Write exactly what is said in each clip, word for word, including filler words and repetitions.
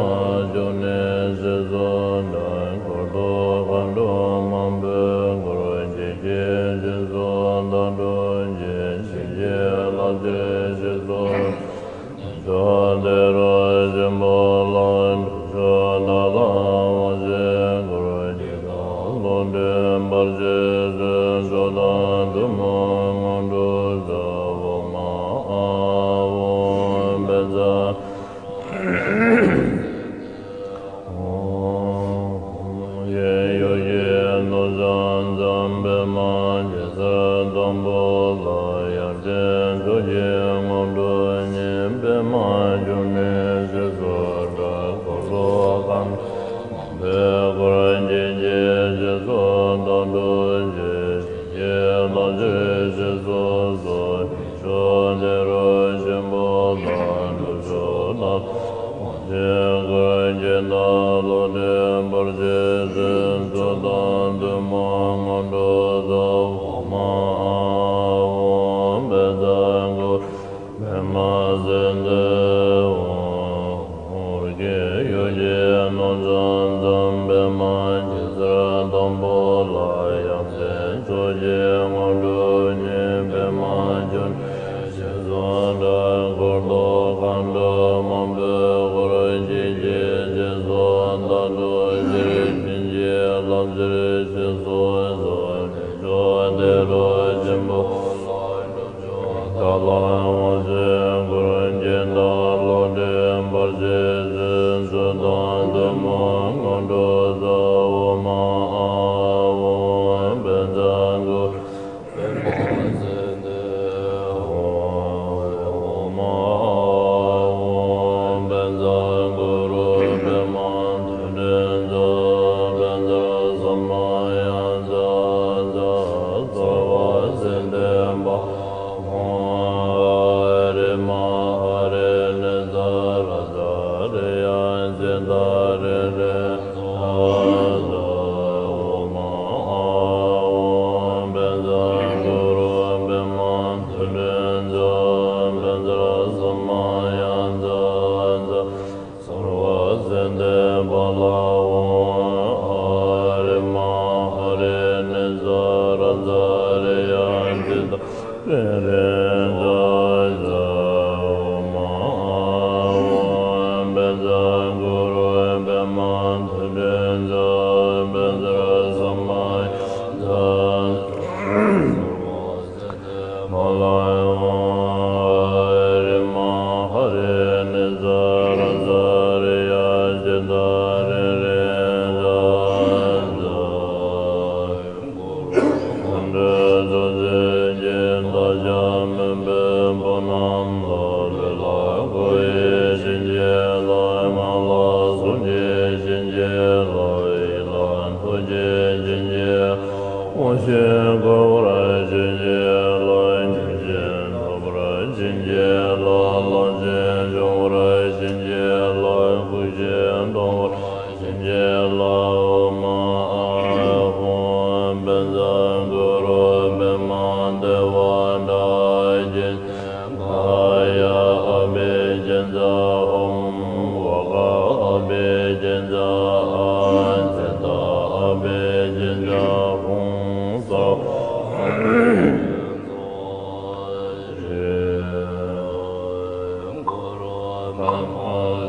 བཅུ་གཉིས་ཞེས་སུ་གྲགས། འཁོར་དུ་མཁའ་འགྲོ་མང་པོས་བསྐོར། ཇི་སྐད་ཅེས་སུ་བདག་སྒྲུབ་ཅིང་། བྱིན་གྱིས་བརླབ་ཕྱིར་ཞེས་སུ། མཆོད་དེ་རུ་ཆེན་པོ་ལ། སྒྲུབ་མཆོག་དག་ལ་དབང་ཞེས་བསྐུལ། ཇི་ལྟར་ལྷུན་གྲུབ་འབར་བའི་ཚུལ། མཆོག་དང་ཐུན་མོང་དངོས་གྲུབ་སྩོལ། ཨོཾ་ཨཱཿཧཱུྃ་བཛྲ། ཨོཾ་ཡེ་ཡུལ་གྱི་ནོར་བཟང་ཙམ། པདྨ་གེ་སར་དང་པོ་ལ། ཡ་མཚན་མཆོག་གི་དངོས་གྲུབ་བརྙེས། པདྨ་འབྱུང་གནས་ཞེས་སུ་གྲགས། འཁོར་ལོ་ཁམས་པས་བསྐོར། ཇི་སྐད་ཅེས་སུ་བདག་སྒྲུབ་ཅིང་། བྱིན་གྱིས་བརླབ་ཕྱིར་ཞེས་སུ་གསོལ། མཆོད་དེ་རུ་ཆེན་པོ་ལ། སྒྲུབ་མཆོག་དག་ལ་དབང་ཞེས་བསྐུལ། ཇི་ལྟར་ལྷུན་གྲུབ་འབར་བའི་ཚུལ། མཆོག་དང་ཐུན་མོང་དངོས་གྲུབ་སྩོལ། ཨོཾ་ཨཱཿཧཱུྃ་བཛྲ་གུ་རུ་པདྨ་སིདྡྷི་ཧཱུྃ། ཡུལ་གྱི་ནོར་བཟང་ཙམ། པདྨ་གེ་སར་དང་པོ་ལ། ཡ་མཚན་མཆོག་གི་དངོས་གྲུབ་བརྙེས། པདྨ་འབྱུང་གནས་ཞེས་སུ་གྲགས། འཁོར་དུ་མཁའ་འགྲོ་མང་པོས་བསྐོར། ཇི་སྐད་ཅེས་སུ་བདག་སྒྲུབ་ཅིང་། བྱིན་གྱིས་བརླབ་ཕྱིར་ཞེས་སུ་གསོལ། མཆོད་དེ་རུ་ཆེན་པོ་ལ། དག་ལ་དབང་ཞེས་བསྐུལ། ཇི་ལྟར་ལྷུན་གྲུབ་འབར་བའི་ཚུལ། མཆོག་དང་ཐུན་མོང་དངོས་གྲུབ་སྩོལ། ཨོཾ་ཨཱཿཧཱུྃ་བཛྲ་གུ་རུ་པདྨ་སིདྡྷི་ཧཱུྃ། ཨོཾ་ཨཱཿཧཱུྃ་བཛྲ་གུ་རུ་པདྨ་དྷཱུ་ཏི་ཙ་བཛྲ་ས་མ་ཡ་ཙྪ་ཙྪ་སརྦ་སིདྡྷི་པཱ་ལ་ཧཱུྃ། ཨ་རི་མ་ཧ་རི་ནི་ཙཱ་ར་ཙཱ་རི་ཡ་ཛི་ཏཱ་རི་རེ་ཙ་ཙ། ཨོཾ་ཨཱཿཧཱུྃ་བཛྲ་གུ་རུ་པདྨ་དྷཱུ་ཏི་ཙ་བཛྲ་ས་མ་ཡ་ཙྪ་ཙྪ། སརྦ་སིདྡྷི་པཱ་ལ་ཧཱུྃ། ཨ་རི་མ་ཧ་རི་ནི་ཙཱ་ར་ཙཱ་རི་ཡ་ཛི་ཏཱ་རི་རེ་ཙ་ཙ། ཨོཾ་ཨཱཿཧཱུྃ་བཛྲ་གུ་རུ་པདྨ་དྷཱུ་ཏི་ཙ་བཛྲ་ས་མ་ཡ་ཙྪ་ཙ། པཱ་ལ་ཧཱུྃ། ཨ་རི་མ་ཧ་རི་ནི་ཙཱ་ར་ཙཱ་རི་ཡ་ཛི་ཏཱ་རི་རེ་ཙ་ཙ། གུ་རུ་མཁའ་འགྲོའི་ཚོགས་བསགས་ཀྱིས། བདག་ཅག་མུན་པའི་བུ་རྣམས་ལ། ལུས་ལ་གོས་ཀྱི་བྱིན་གྱིས་བརླབ། ངག་ལ་གཟུངས་ཀྱི་བྱིན་གྱིས་བརླབ། ཡིད་ལ་ཐུགས་ཀྱི་བྱིན་གྱིས། དབང་ཞིང་འཁོར་བར་བྱིན་གྱིས་བརླབ། འགྱུར་ཞིང་ཐོབ་པར་བྱིན་གྱིས་བརླབ། ལམ་ཞིང་འབྱུང་བར་བྱིན་གྱིས་བརླབ། འཁོར་ཞིང་སྟོང་པར་བྱིན་གྱིས་བརླབ། ཨོཾ་ཨཱཿཧཱུྃ་བཛྲ་གུ་རུ་པདྨ་དེ་བ་ཏ་ཨ་ཡ་ཨ་བྷི་ཥིཉྩ་ཧཱུྃ། ཝ་ག་ཨ་བྷི་ཥིཉྩ་ཨ། ཛེ་ཏ་ཨ་བྷི་ཥིཉྩ་ཧཱུྃ། ས་ཝཱ་ཧཱུྃ། གུ་རུ་པདྨ་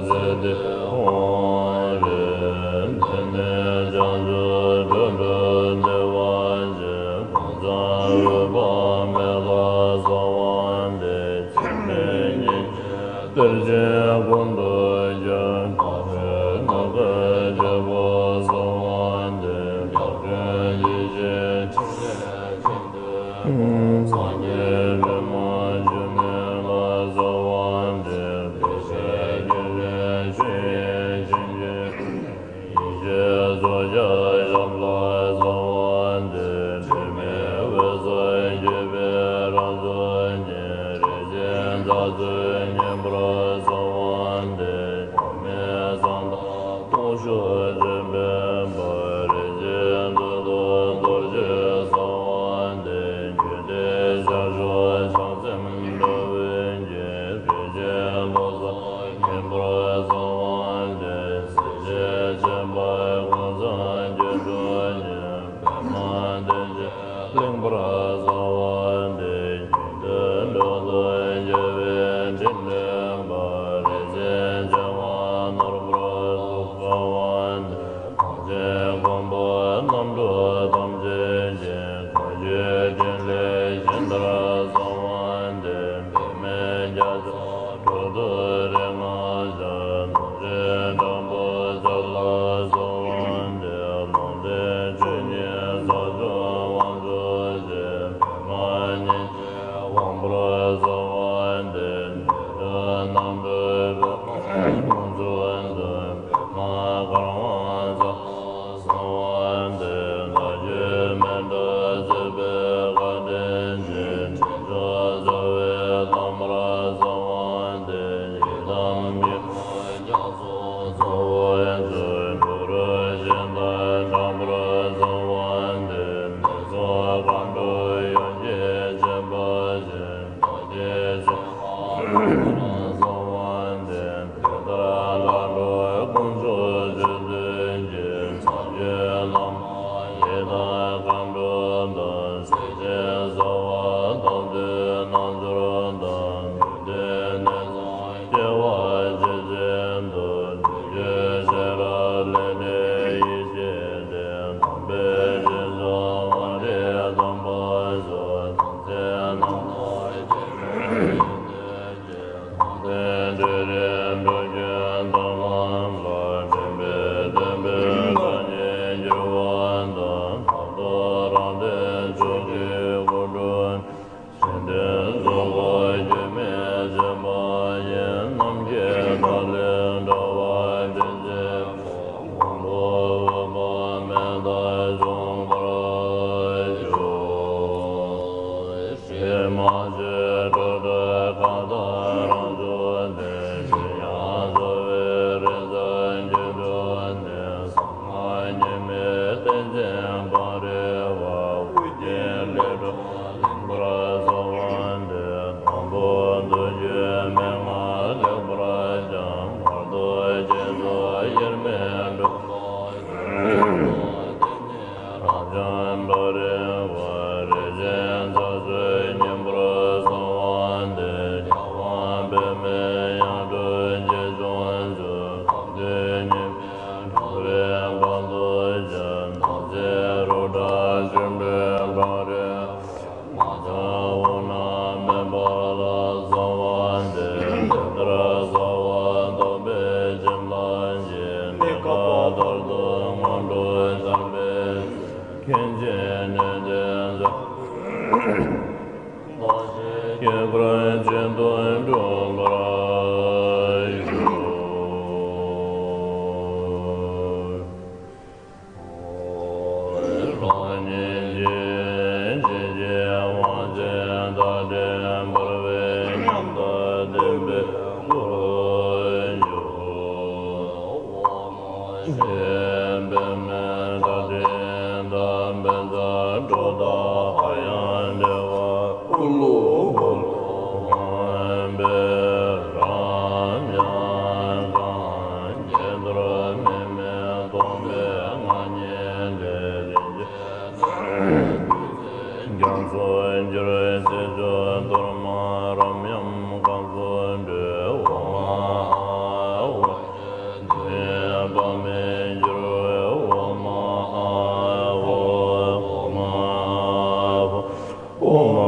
སིདྡྷི་ཧཱུྃ། དེ་ནས་བྱང་ཆུབ་སྒྲུབ་པའི་བདེ་བ་ཆེ། གང་ཟག་འོད་དཔག་མེད་ལ་གསོལ་བ་འདེབས། འཆི་མེད་ཉིད་ཀྱི་གཏེར་ཆེན་ཀུན་ཏུ་སྦྱོར། འཕགས་པའི་ནམ་མཁའི་སྤྱོད་པ་གསོལ་བ་འདེབས། འགྲོ་དོན་ཡིད་བཞིན་ཕྲིན་ལས་ཀུན་ཏུ་སྤྱོད། སངས་རྒྱས་འདྲེན་མ་འབྱུང་གནས་ལ་གསོལ་བ་འདེབས། བདེ་གཤེགས་སྤྱན་རས་ཆོས་དབྱིངས་ཤིང་ཆེན། ཡེ་ཤེས་མཚོན་ཆ་ཞབས་ལ་གསོལ་བ་འདེབས། དྲི་མེད་འོད་ཟེར་འཁྱུད་པའི་རང་གཟུགས་བརྙེས། རིན་ཆེན་རྩ་བཟུང་བསྙེན་པར་གསོལ་བ་འདེབས། མར་མེ་མཛངས་སྟོབས་དུང་ཕྱུར་འགྲིམ་པའི་དཔལ། རིན་ཆེན་གདུགས་མཐུད་རྡོ་རྗེར་གསོལ་བ་འདེབས། རྒྱུད་སྡེ་ཞབས་ཞུམ་བྱང་སེམས་འགྲོ་བའི་དགེ། རིན་ཆེན་བློ་བཟང་བསྙེན་པར་གསོལ་བ་འདེབས། མཁན་ཆེན་ནས་ཏེ་ཟ། ལྟ་ཞིག་སྐྱེ་འགོར་ཅི་ཐུབ་འགྲུབ་པར་ཤོག། རང་ཉིད་ཀྱི་ཇི་སྐྱེ་བ་ཇི་ལྟར་དྲན་པར་བའི་ཉམས་དང་ལྡན་པའི་སྐུར་གྱུར། ཞེས་པདྨའི་ལྷ་ལྡན་དང་བཛྲ་གྲུབ་མཐའ་ཡང་བདེ་བ་ཀུན་ལ་གོ་འཕང་པའི་རབ་འབྱམས་གང་སྐྱེ་འདོར་མེད་མིན་སྟོང་པའི་ངང་ཉིད་ལས་རིན་ཆེན་རྒྱ་མཚོར་གྱུར་པའི་སྲིད་མཆོག་གཏོར་མ་རབ་འབྱམས་གང་སུ་འདྲེས་འོ་མ་འོ། དུས་དཔག་མེད་འགྱུར་བའི་འོ་མ་འོ། འོ་མ་འོ། འོ་མ་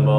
འོ།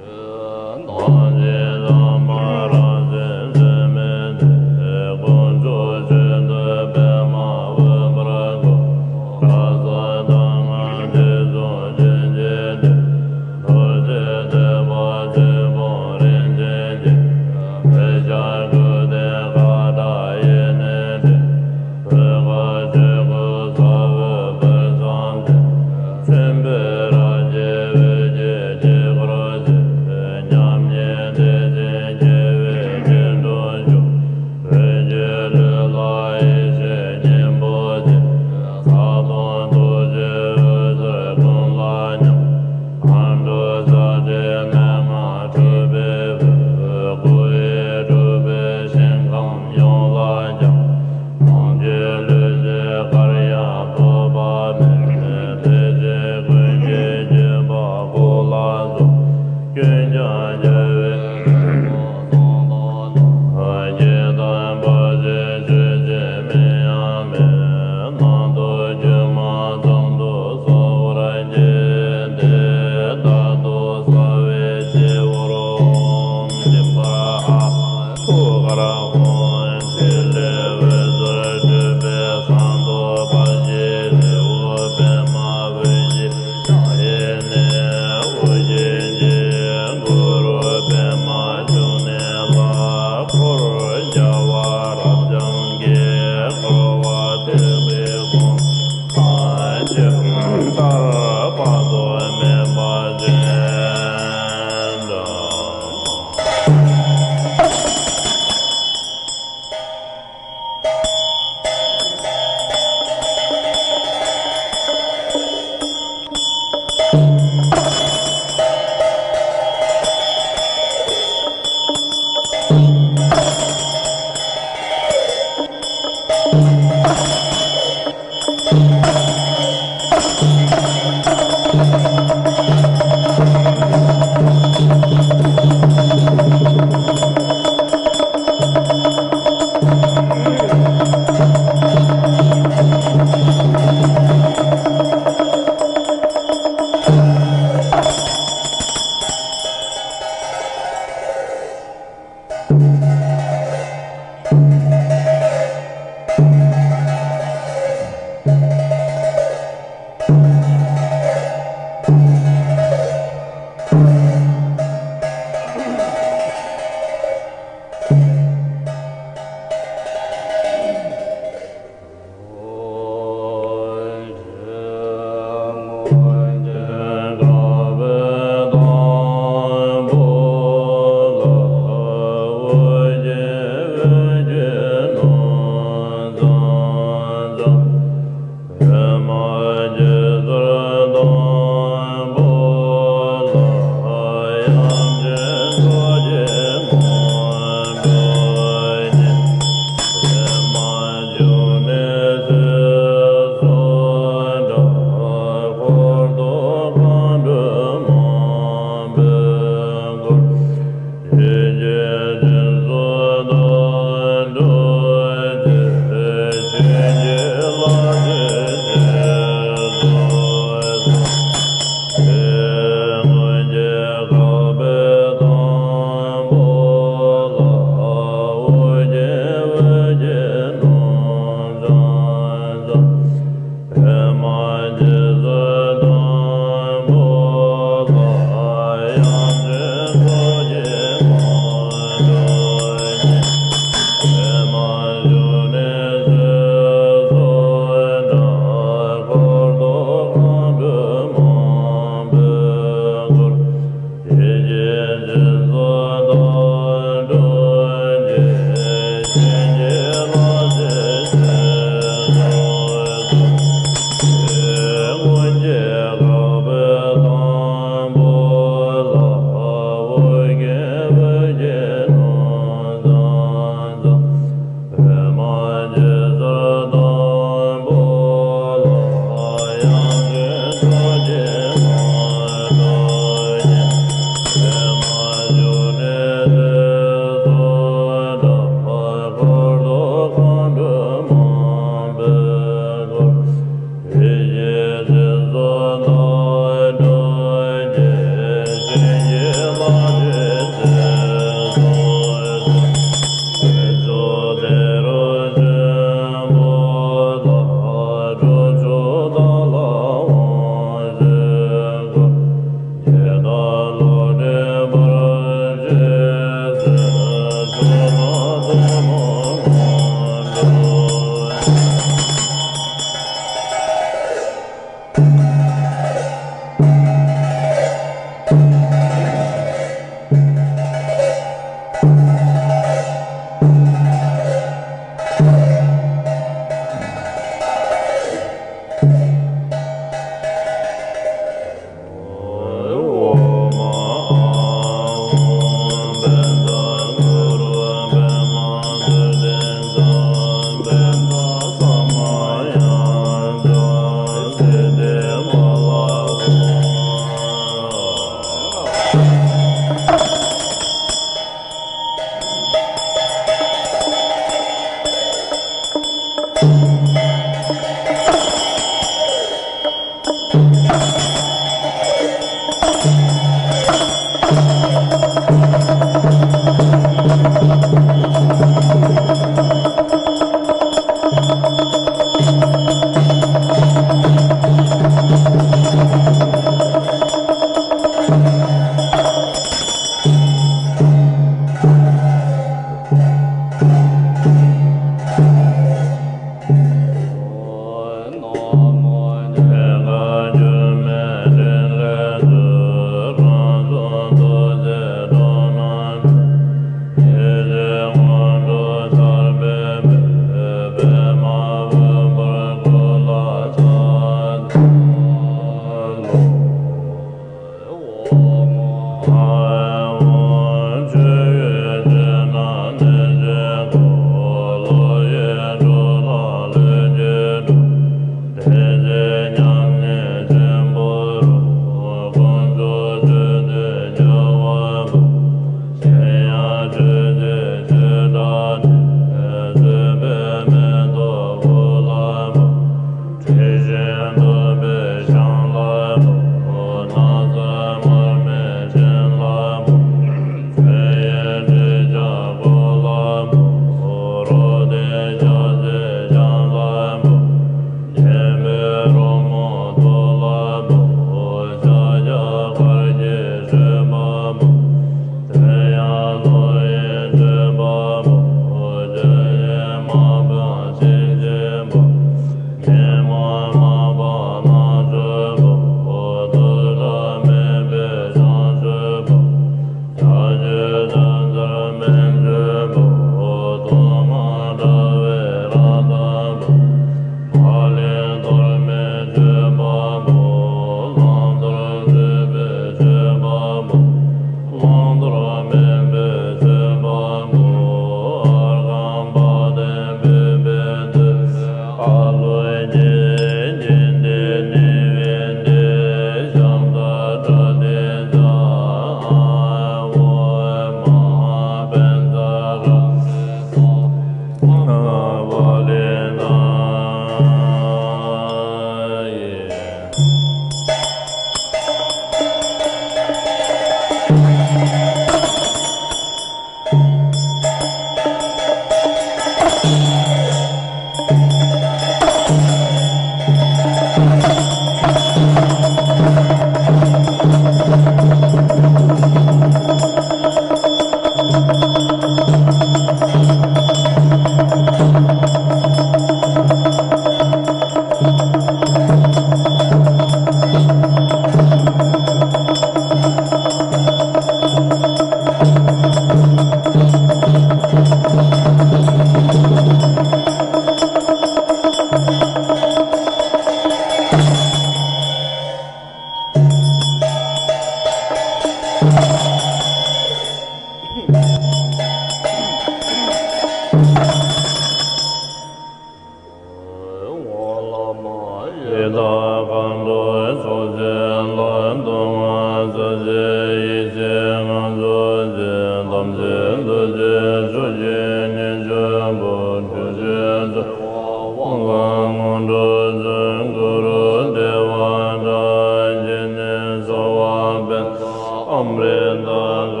ཨམ་རི་ཏ་ག་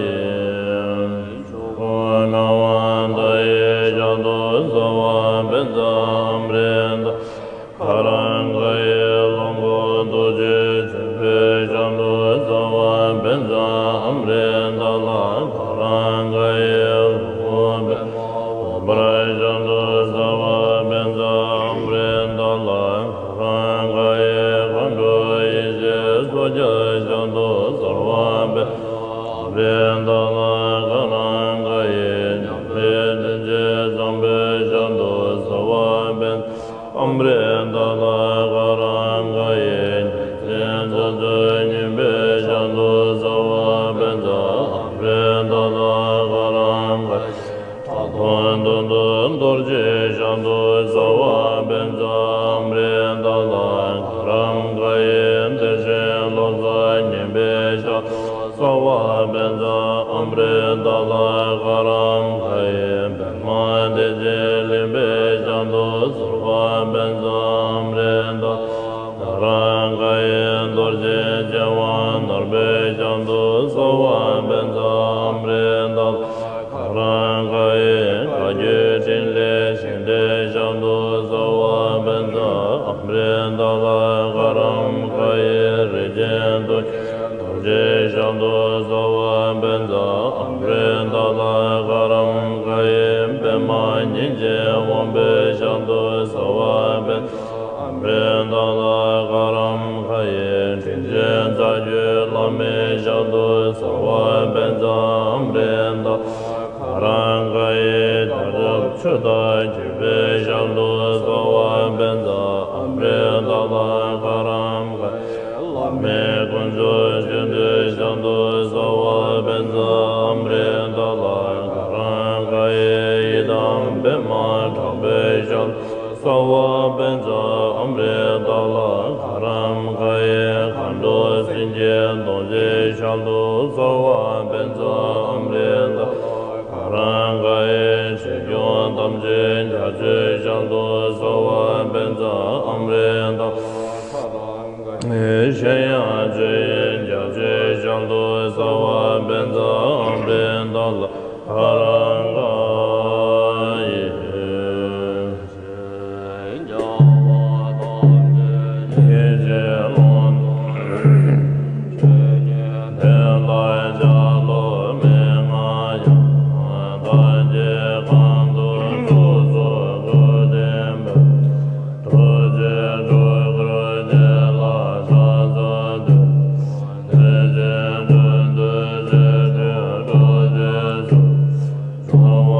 ཡེ། ཆོས་སྐུ་སྣང་བ་མཐའ་ཡས་ཞབས་ཏོག་གསོལ་བ་འབུལ་ཛ། ཨམ་རི་ཏ་ག་རམ་ག་ཡེ། ལོངས་སྐུ་རྡོ་རྗེ་ཆེན་པོའི་ཞབས་ཏོག་གསོལ་བ་འབུལ་ཛ། ཨམ་རི་ཏ་ལ་ག་རམ་ག་ཡེ། ལོངས་སྐུ་པདྨ་འོད་འབར་ཞབས་ཏོག་གསོལ་བ་འབུལ་ཛ། ཨམ་རི་ཏ་ལ་ག་རམ་ག་ཡེ། མཁའ་འགྲོ་ཡེ་ཤེས་མཚོ་རྒྱལ་ཞབས་ཏོག་གསོལ་བ་འབུལ། ཨམ་རི་ཏ་ལ་ག་རམ་ག་ཡེ། འཇམ་དཔལ་དྲིན་ཅན་བཟང་པོའི་ཞབས་ཏོག་གསོལ་བ་འབུལ། ཨམ་རི་ཏ་ལ་ག་རམ་ག་ཡེ། རྒྱལ་ཆེན་ཚོགས་གཙོ་སྙིང་པོའི་ཞབས་ཏོག་གསོལ་བ་འབུལ་ཛ། ཨམ་རི་ཏ་ལ་ག་རམ་ག་ཡེ། ཁྲག་འཐུང་དོན་དུ་རྡོ་རྗེའི་ཞབས་ཏོག་གསོལ་བ་འབུལ་ཛ། ཨམ་རི་ཏ་ལ་ག་རམ་ག་ཡེ། བདེ་ཆེན་བློ་བཟང་སྙིང་པོའི་ཞབས་ཏོག་གསོལ་བ་འབུལ་ཛ། ཨམ་རི་ཏ་ལ་ག་རམ་ག་ཡེ། པདྨ་བདེ་ཆེན་གླིང་པའི་ཞབས་ཏོག་གསོལ་བ་འབུལ་ཛ། ཨམ་རི་ཏ་ལ་ག་རམ་ག་ཡེ། རྡོ་རྗེ་འཆང་དབང་ནོར་བུའི་ཞབས་ཏོག་གསོལ་བ་འབུལ་ཛ། ཨམ་རི་ཏ་ལ་ག་རམ་ག་ཡེ། བཀའ་བརྒྱུད་འཕྲིན་ལས་ཤིང་རྟའི་ཞབས་ཏོག་གསོལ་བ་འབུལ་ཛ། ཨམ་རི་ཏ་ལ་ག་རམ་ག་ཡེ། རིགས་ཆེན་རྡོ་རྗེ་རྡོ་རྗེའི་ཞབས་ཏོག་གསོལ་བ་འབུལ་ཛ། ཨམ་རི་ཏ་ལ་ག་རམ་ག་ཡེ། པདྨ་ཉིན་བྱེད་དབང་པོའི་ཞབས་ཏོག་གསོལ་བ་འབུལ། ཨམ་རི་ཏ་ལ་ག་རམ་ག་ཡེ། དྲིན་ཅན་རྩ་བརྒྱུད་བླ་མའི་ཞབས་ཏོག་གསོལ་བ་འབུལ་ཛ། ཨམ་རི་ཏ་ལ་ག་རམ་ག་ཡེ། བྱང་ཆུབ་ཆོས་དང་མཆོད་པའི་ཞབས་ཏོག་གསོལ་བ་འབུལ་ཛ། ཨམ་རི་ཏ་ལ་ག་རམ་ག་ཡེ། བླ་མའི་དཀོན་མཆོག་མཆོད་འདོད་ཞབས་ཏོག་གསོལ་བ་འབུལ་ཛ། ཨམ་རི་ཏ་ལ་ག་རམ་ག་ཡེ། ཡི་དམ་པདྨ་དྲག་པོའི་ཞབས་ཏོག་གསོལ་བ་འབུལ་ཛ། ཨམ་རི་ཏ་ལ་ག་རམ་ག་ཡེ། མཁའ་འགྲོ་སེང་གེ་གདོང་བཞིའི་ཞབས་ཏོག་གསོལ་བ་འབུལ་ཛ། ཨམ་རི་ཏ་ལ་ག་རམ་ག་ཡེ། ཆོས་སྐྱོང་དམ་ཅན་རྒྱ་མཚོའི་ཞབས་ཏོག་གསོལ་བ་འབུལ་ཛ། ཨམ་རི་ཏ་ལ་ག་རམ་གཤེན་ཡང་ཆོས་དབྱིངས་རྒྱ་མཚོའི་ཞབས་ཏོག་གསོལ་བ་འབུལ་ཛ། ཨམ་རི་ཏ་ལ་ག་རམ་ག་ཡེ། ཡེ་ཤེས་ཀློང་དུ་ཆོས་ཉིད་དེ་ལ་ཆ་ལུགས་མན་ངག་ཡང་དག་གི་གང་དུ་ཚུགས་སུ་སྐུར་བསྟན་པའི། རྡོ་རྗེ་སྤྲུལ་སྐུར་བསྐྱེད་ལ་ཕྱག་འཚལ་བསྟོད། བདེ་ཆེན་དོན་དུ་རྗེས་འབྲེལ་རྡོ་རྗེའི་གཟུགས། ཚངས་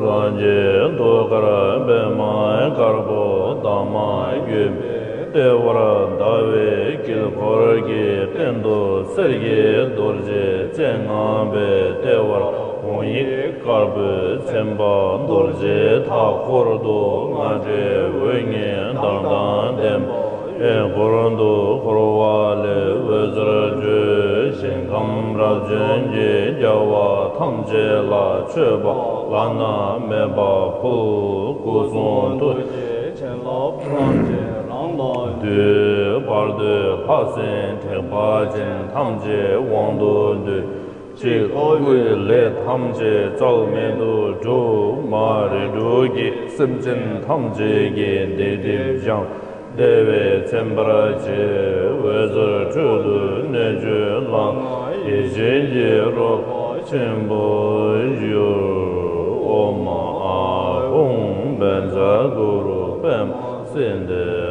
རང་གི་ཐུགས་ཀར་པདྨ་དཀར་པོ་འདབ་མ་བརྒྱད་པའི་ལྟེ་བར་ཟླ་བའི་དཀྱིལ་འཁོར་གྱི་སྟེང་དུ་གསེར་གྱི་རྡོ་རྗེ་ཅན་ངང་པའི་ལྟེ་བར་དབང་ཡིག་དཀར་པོས་མཚན་པ་རྡོ་རྗེ་མཐའ་འཁོར་དུ་སྔགས་སྒྲས་འོད་ལྔའི་མདངས་དང་ལྡན་པ། ཡུལ་འཁོར་དུ་འཁོར་བ་ལས་འོད་ཟེར་འཕྲོས་ཤིང་ཁམས་རབ་བྱུང་གི་རྒྱལ་བ་ཐམས་ཅད་ལ་མཆོད་པ་བླ་ན་མེད་པ་ཕུལ། སྐུ་གསུང་ཐུགས་ཀྱི་བྱིན་རླབས་ཐམས་ཅད་རང་ལ་འདུས། བར་དོའི་ལྷ་སྲིན་དྲེགས་པ་ཅན་ཐམས་ཅད་དབང་དུ་འདུས། གཅིག་སྐུའི་ལས་ཐམས་ཅད་རྩ་བ་མེད་དུ་འགྲུབ། མ་རིག་དྲུག་གི་སེམས་ཅན་ཐམས་ཅད་ཀྱི་སྡིག་སྒྲིབ་སྦྱངས། བདེ་བས་ཚིམ་པར་བྱེད། འོད་ཟེར་འཕྲོས་དུས་གནོད་བཅུད་ལ་ཡིད་བཞིན་གྱི་རོལ་པ་ཆེན་པོ་བཞུགས། ཨོཾ་ཨཱཿཧཱུྃ་བཛྲ་གུ་རུ་པདྨ་སིདྡྷི་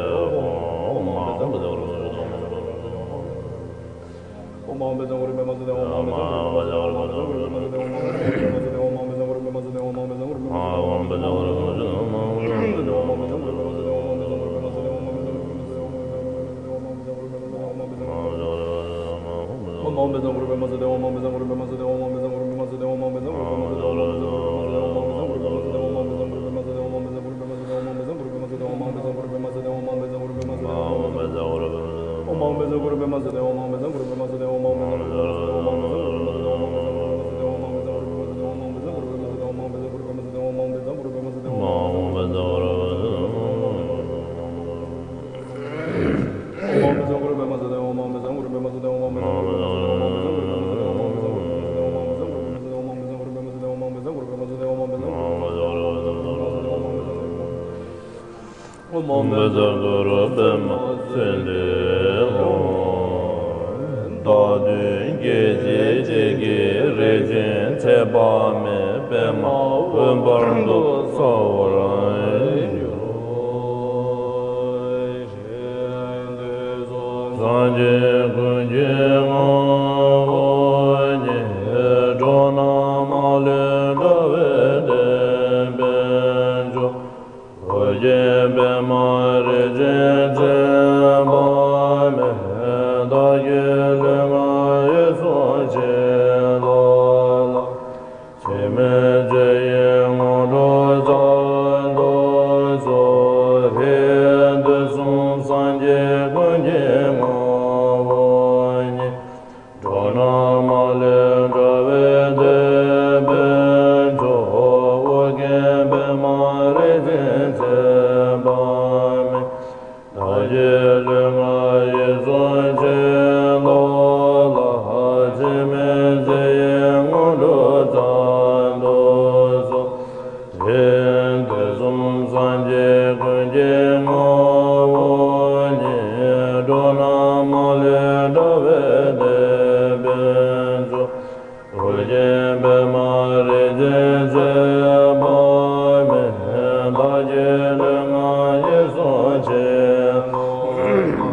བདག་མདུན་སྐྱེ་མཆེད་གཅིག་གིས་རིག་ཅིང་ཚད་པ་མེད། པདྨ་འོད་འབར་དུ་གསལ་བར་གྱུར། སངས་རྒྱས་ཀུན་གྱི་ངོ་བོ་ཉིད། འགྲོ་རྣམས་མ་ལུས་འདྲ་བའི་བདེ་བའི་མཆོག་གོས་ཀྱི་པདྨ་རིག་འཛིན་མཚན་པ་མེད། བདག་གི་ལུས་ངག་ཡིད་གསུམ་ཕྱིར་བདག་ལ། འཆི་མེད་མཚོ་ཡི་ངོ་སྤྲོད་མཛད་དུ་གསོལ། དུས་གསུམ་སངས་རྒྱས་ཀུན་གྱི་ངོ་བོ་ཉིད། འགྲོ་རྣམས་མ་ལུས་འདྲ་བའི་བདེ་བའི་མཆོག་ཨོ་རྒྱན་པདྨ་རིག་འཛིན་མཚན་པ་མེད། བདག་གི་ལུས་ངག་ཡིད་གསུམ་ཕྱིར་བདག་ལ། འཆི་མེད་མཚོ་ཡི་ངོ་སྤྲོད་མཛད་དུ་གསོལ། དུས་གསུམ་སངས་རྒྱས་ཀུན་གྱི་ངོ་བོ་ཉིད། འགྲོ་རྣམས་མ་ལུས་འདྲ་བའི་བདེ་བའི་མཆོག་ཨོ་རྒྱན་པདྨ་རིག་འཛིན་མཚན་པ་མེད། བདག་གི་ལུས་ངག་ཡིད་གསུམ་ཕྱིར་བདག་ལ།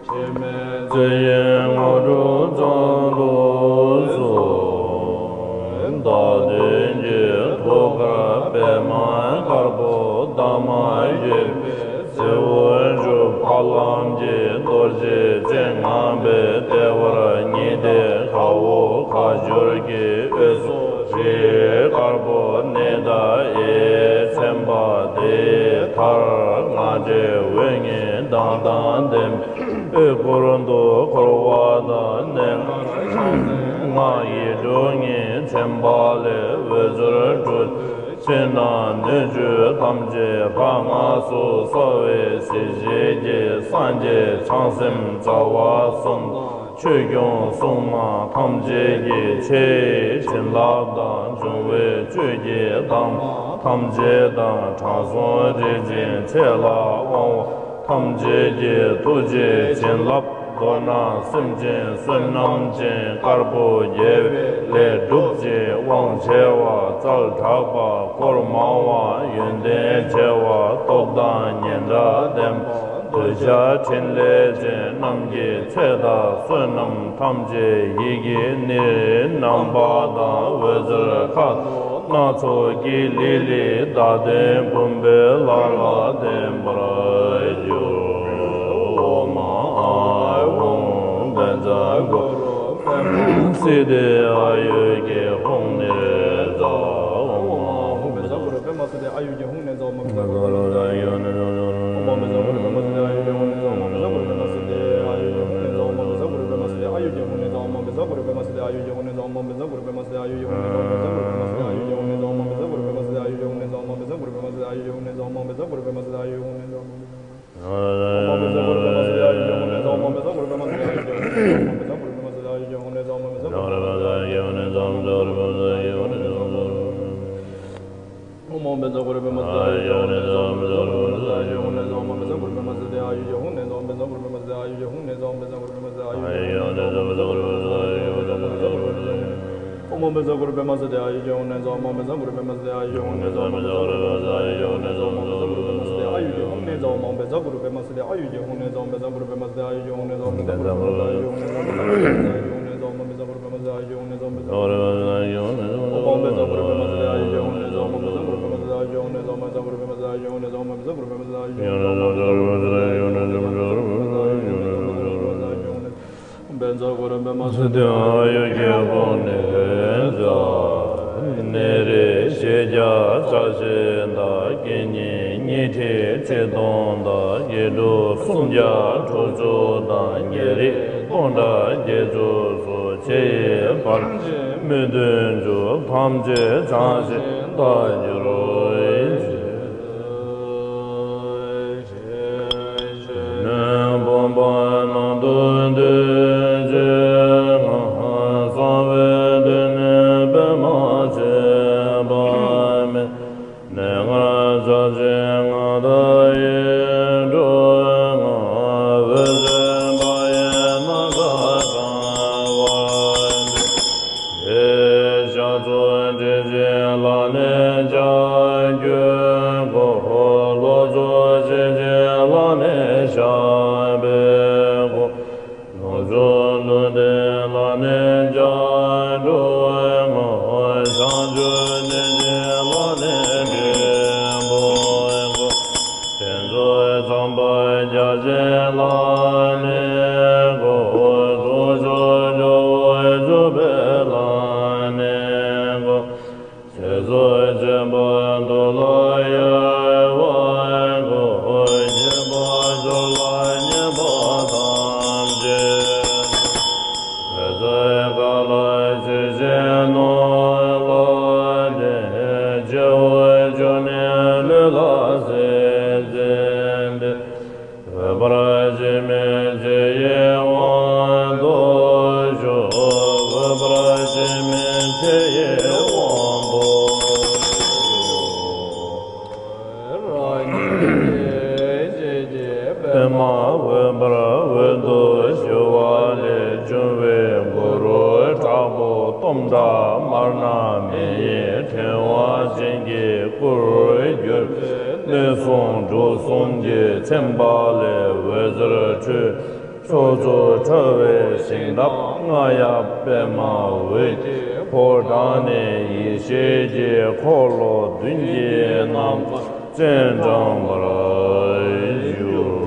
འཆི་མེད་མཚོ་ཡི་ངོ་སྤྲོད་མཛད་དུ་གསོལ། བདག་མདུན་གྱི་ཐུགས་ཀར་པདྨ་དཀར་པོ་འདབ་མ་བརྒྱད་པའི་རྩེ་མོར་བཞུགས། ཧ་ལམ་གྱི་རྡོ་རྗེ་ཅན་ངང་པའི་ལྟེ་བར་ཉི་ཟླའི་མཁའ་འོད་ཁ་བསྒྱུར་གྱི་འོད་ཟེར་རིའི་དཀར་པོ་ནི་ཟླ་ཡིས་མཚན་པ་དེའི་མཐར་སྔགས་སྒྲའི་འོད་ཀྱི་མདངས་དང་ལྡན་པའི་འོད་ཀུན་ཏུ་འཁོར་བ་དང་གནས་ལྔར་ཕྱག་འཚལ་སྔགས་ཡིག་དྲུག་གཉིས་མཚན་པ་ལས་འོད་ཟེར་འཕྲོས། ཕྱི་ནང་སྣོད་བཅུད་ཐམས་ཅད་ལྷ་སྔགས་སུ་གསལ་བའི་གཟི་བརྗིད་ཀྱིས་སངས་རྒྱས་བྱང་སེམས་རྩ་བ་གསུམ་དང་ཆོས་སྐྱོང་སྲུང་མ་ཐམས་ཅད་ཀྱི་ཆེ་བའི་བྱིན་རླབས་དང་འབྱུང་བའི་བཅུད་ཀྱི་དྭངས་མ་ཐམས་ཅད་དང་དྲང་སྲོང་རིག་འཛིན་ཆེ་ལ་དབང་བ་ཐམས་ཅད་ཀྱི་ཐུགས་རྗེའི་བྱིན་རླབས། མདོར་ན་སེམས་ཅན་བསོད་ནམས་ཅན་དཀར་པོ་རྒྱལ་བའི་ལས་སྒྲུབ་ཅིང་དབང་ཆེ་བ་རྩལ་དྲག་པ་འཁོར་མང་བ་ཡོན་ཏན་ཆེ་བ་སྟོབས་དང་སྙན་གྲགས་ལྡན་པ་གདུལ་བྱ་ཕྲིན་ལས་ཅན་རྣམས་ཀྱི་ཚེ་དང་བསོད་ནམས་ཐམས་ཅད་ཡིད་ཀྱི་ནི་རིའི་རྣམ་པ་དང་འོད་ཟེར་ཁ་དོག་སྣ་ཚོགས་ཀྱི་ལི་ལི་བདག་དོན་བུམ་པའི་ལྷ་ལ་བརྟེན་པར་གྱུར། ཨོཾ་ཨཱཿཧཱུྃ་བཛྲ་གུ་རུ་པདྨ་སིདྡྷི་ཨཱ་ཡུ་གི་ཧཱུྃ་ནི་ཛཿཧཱུྃ། ཨོཾ་ཨཱཿཧཱུྃ་བཛྲ་གུ་རུ་པདྨ་སིདྡྷི་ཨཱ་ཡུ་གི་ཧཱུྃ་ནི་ཛཿཧཱུྃ། ཨོཾ་བཛྲ་གུ་རུ་པདྨ་སིདྡྷི་ཨཱ་ཡུ་གི་ཧཱུྃ་ནི་ཛཿཧཱུྃ། ཨོཾ་བཛྲ་གུ་རུ་པདྨ་སིདྡྷི་ཨཱ་ཡུ་གི་ཧཱུྃ་ནི་ཛཿཧཱུྃ། ཨོཾ་བཛྲ་གུ་རུ་པདྨ་སིདྡྷི་ཨཱ་ཡུ་གི་ཧཱུྃ་ནི་ཛཿཧཱུྃ། ཨོཾ་བཛྲ་གུ་རུ་པདྨ་སིདྡྷི་ཨཱ་ཡུ་གི་ཧཱུྃ་ནི་ཛཿཧཱུྃ། ཨོཾ་བཛྲ་གུ་རུ་པདྨ་སིདྡྷི་ཨཱ་ཡུ་གི་ཧཱུྃ་ནི་ཛཿཧཱུྃ། ཨོཾ་བཛྲ་གུ་རུ་པདྨ་སིདྡྷི་ཨཱ་ཡུ་གི་ཧཱུྃ་ནི་ཛཿཧཱུྃ། ཨོཾ་བཛྲ་གུ་རུ་པདྨ་སིདྡྷི་ཨཱ་ཡུ་གི་ཧཱུྃ་ནི་ཛཿཧཱུྃ། ཨོཾ་བཛྲ་གུ་རུ་པདྨ་སིདྡྷི་ཨཱ་ཡུ་གི་ཧཱུྃ་ནི་ཛཿཧཱུྃ། ཨོཾ་བཛྲ་གུ་རུ་པདྨ་སིདྡྷི་ཨཱ་ཡུ་གི་ཧཱུྃ་ནི་ཛཿཧཱུྃ། ཨོཾ་བཛྲ་གུ་རུ་པདྨ་སིདྡྷི་ཨཱ་ཡུ་གི་ཧཱུྃ་ནི་ཛཿཧཱུྃ། ཨོཾ་བཛྲ་གུ་རུ་པདྨ་སིདྡྷི་ཨཱ་ཡུ་གི་ཧཱུྃ་ནི་ཛཿཧཱུྃ། ཨོཾ་བཛྲ་གུ་རུ་པདྨ་སིདྡྷི་ཨཱ་ཡུ་གི་ཧཱུྃ་ནི་ཛཿཧཱུྃ། ཨོཾ་བཛྲ་གུ་རུ་པདྨ་སིདྡྷི་ཨཱ་ཡུ་གི་ཧཱུྃ་ནི་ཛཿཧཱུྃ། ཨོཾ་བཛྲ་གུ་རུ་པདྨ་སིདྡྷི་ཨཱ་ཡུ་གི་ཧཱུྃ་ནི་ཛཿཧཱུྃ། ཨོཾ་བཛྲ་གུ་རུ་པདྨ་སིདྡྷི་ཨཱ་ཡུ་གི་ཧཱུྃ་ནི་ཛཿཧཱུྃ། ཨོཾ་བཛྲ་གུ་རུ་པདྨ་སིདྡྷི་ཨཱ་ཡུ་གི་ཧཱུྃ་ནི་ཛཿཧཱུྃ། ཨོཾ་བཛྲ་གུ་རུ་པདྨ་སིདྡྷི་ཨཱ་ཡུ་གི་ཧཱུྃ་ནི་ཛཿཧཱུྃ། ཨོཾ་བཛྲ་གུ་རུ་པདྨ་སིདྡྷི་ཨཱ་ཡུ་གི་ཧཱུྃ་ནི་ཛཿཧཱུྃ། ཨོཾ་བཛྲ་གུ་རུ་པདྨ་སིདྡྷི་ཨཱ་ཡུ་གི་ཧཱུྃ་ནི་ཛཿཧཱུྃ། ཨོཾ་བཛྲ་གུ་རུ་པདྨ་སིདྡྷི་ཨཱ་ཡུ་གི་ཧཱུྃ་ནི་ཛཿཧཱུྃ། ཨོཾ་བཛྲ་གུ་རུ་པདྨ་སིདྡྷི་ཨཱ་ཡུ་གི་ཧཱུྃ་ནི་ཛཿཧཱུྃ། ནེ་རེ་ཤེས་བརྒྱ་རྩ་བཞི་དང་། དགེ་བསྙེན་ཉི་ཁྲི་ཁྲི་སྟོང་དང་། དགེ་ཕྲུག་སུམ་བརྒྱ་དྲུག་ཅུ་དང་། རྒྱལ་རིགས་སྟོང་ཕྲག་བརྒྱད་ཅུ་སོགས། ཕྱི་ཡི་བར་ཆད་མི་མཐུན་ཕྱོགས་ཐམས་ཅད་བྱང་ཞིང་དག་གྱུར་ཅིག། ལུས་བུམ་པ་ནང་དུ་འདུས་ཀྱི་སྔགས་གསང་བའི་གདོན་ནི་པདྨ་བྱེད་པ་མེ། གནས་ལྔར་ཕྱག་བྱས་སྔགས་བཟླས་ཡིད་སྤྲུལ་སྔགས། འོད་ཟེར་འབར་བའི་ནམ་མཁའ་གང་བར་ལྡིར། དེའི་ཞབས་ཏོག་སྒྲིབ་བྱེད་ལ་ནི་ལྕགས་ཀྱུས་བསྐོར། ལོག་འཚོ་སྒྲིབ་བྱེད་ལ་ནི་ཞགས་པས་བསྐོར། ནོར་ཕྱུགས་ཀླུ་འདུལ་ལ་ནི་སྐྱབས་འགྲོ་བའི་དངོས། བྱང་ཆུབ་སྒྲིབ་བྱེད་ལ་ནི་སྒྲིལ་པས་བསྐོར། ཕུན་ཚོགས་ཚངས་པར་རྒྱ་བྱིན་ལ་ནི་བསྐོར། དཀོན་མཆོག་སྐྱོབ་པ་སྐྱོབ་པའི་ལ་ནི་བསྐོར། ཚེ་སྲོག་གཅོད་པ་གདུལ་བྱའི་དབང་པོ། སྐྱེ་འཆི་སྐྱོབ་པ་ཉེས་པ་ཐམས་ཅད། འོད་ཟེར་འགའ་ལ་ཇི་བཞིན་ནོར་ལ་བརྟེན། སྐྱེ་བོ་ཁྱོད་ནི་ལུས་ལ་སྲེག་བྱེད་པའི། འོད་འབར་འཆི་མེད་ཆུ་ཡི་དབང་དུ་ཞུགས། འོད་འབར་འཆི་མེད་ཆུ་ཡི་དབང་པོ། རང་ཉིད་ཀྱི་ཆོས་ཀྱི་པདྨ་འོད་འབར་འོད་དུ་ཞུ་བ་ལས་བྱུང་བའི་གུ་རུ་དྲག་པོ་སྟོང་ཕྲག་དམར་ནག་མེ་ཡི་ཕྲེང་བ་ཅན་གྱི་སྐུར་གྱུར། གནས་གསུམ་དྲུག་གསུམ་གྱི་མཚན་པ་ལས་འོད་ཟེར་འཕྲོས། ཕྱོགས་བཅུར་འཕྲོ་བའི་ཞིང་རབ་རྔ་ཡབ་པདྨ་འོད་ཀྱི་ཕོ་བྲང་ནས་ཡེ་ཤེས་ཀྱི་འཁོར་ལོ་བདུན་གྱི་རྣམ་པ་སྤྱན་དྲངས་པར་གྱུར།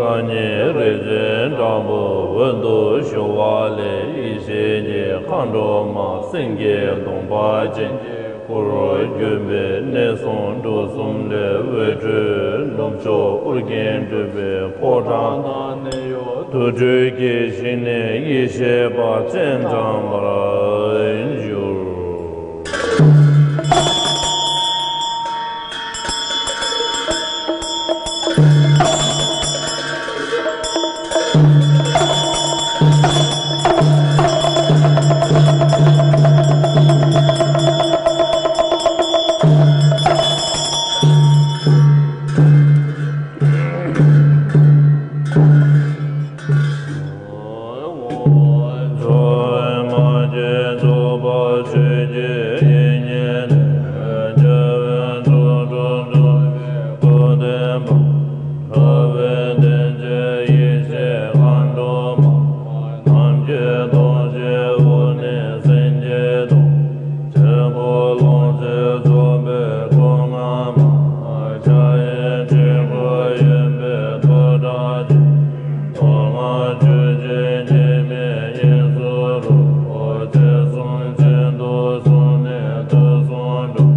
རང་ཉིད་རིག་འཛིན་སྤྲང་པོ་འོད་དུ་ཞུ་བ་ལས། ཡེ་ཤེས་ཀྱི་མཁའ་འགྲོ་མ་སེང་གེ་གདོང་པ་ཅན། འཁོར་བརྒྱུད་པའི་གནས་སུ་འབྲུ་གསུམ་ལས། འོད་འཕྲོས་ནུབ་ཕྱོགས་ཨོ་རྒྱན་སྤྲུལ་པའི་ཕོ་བྲང་དུ། སྤྲུལ་གྱི་ཞིང་ནས་ཡེ་ཤེས་པ་སྤྱན་དྲངས་པར་གྱུར། ཆོས་ཀྱི་དབྱིག་གཉེན་ནི། རྒྱལ་བའི་ཚོགས་དྲུག་འཇོམས་པའི་སྐུ་ལྡན་པ། འགྲོ་བའི་སྡིག་ཆེན་ཡེ་ཤེས་མཁའ་འགྲོ་མ། ནམ་མཁའི་སྟོང་ཆེན་དབུ་ནི་སེང་གེ་སྟོང་། དྲིལ་བུ་ལོངས་སྤྱོད་རྫོགས་པའི་སྐུ་མངའ་མ། འཇའ་ཡི་དྲིལ་བུ་གཡོན་པས་ཐོག་དྲངས་ཤིང་། ཐོག་མར་ཆོས་ཀྱི་སྐྱེ་མེད་དབྱིངས་སུ་རུ། ཚེ་གསུམ་གཅིག་ཏུ་བཟུང་ནས་དུས་གསུམ་འགྲོ།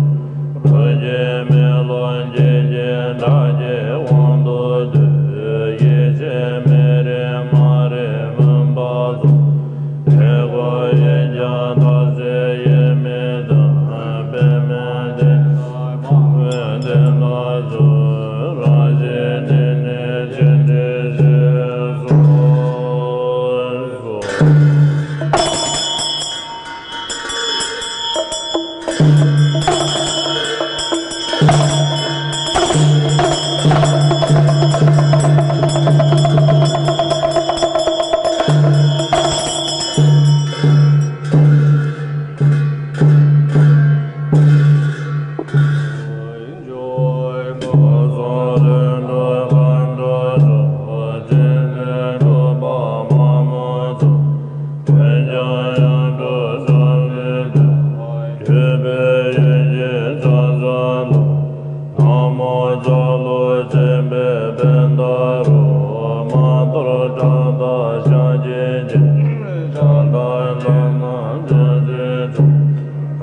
རོ་གཅིག་མེ་ལོང་འགྱེད་བྱེད་དགྲ་བགེགས་དབང་དུ་སྡུད། ཡེ་ཤེས་མེ་རི་མ་རིག་མུན་པ་སོལ། ལས་ཀུན་གཡེང་བྱ་མཐའ་བཞིའི་དབྱེར་མེད་དུ། པདྨས་བརྒྱན་ནས་མང་བའི་གདན་དུ་བཞུགས། རང་བཞིན་གནས་ནི་ཆེ་འབྲིང་ཞེས་གསུངས་སོ།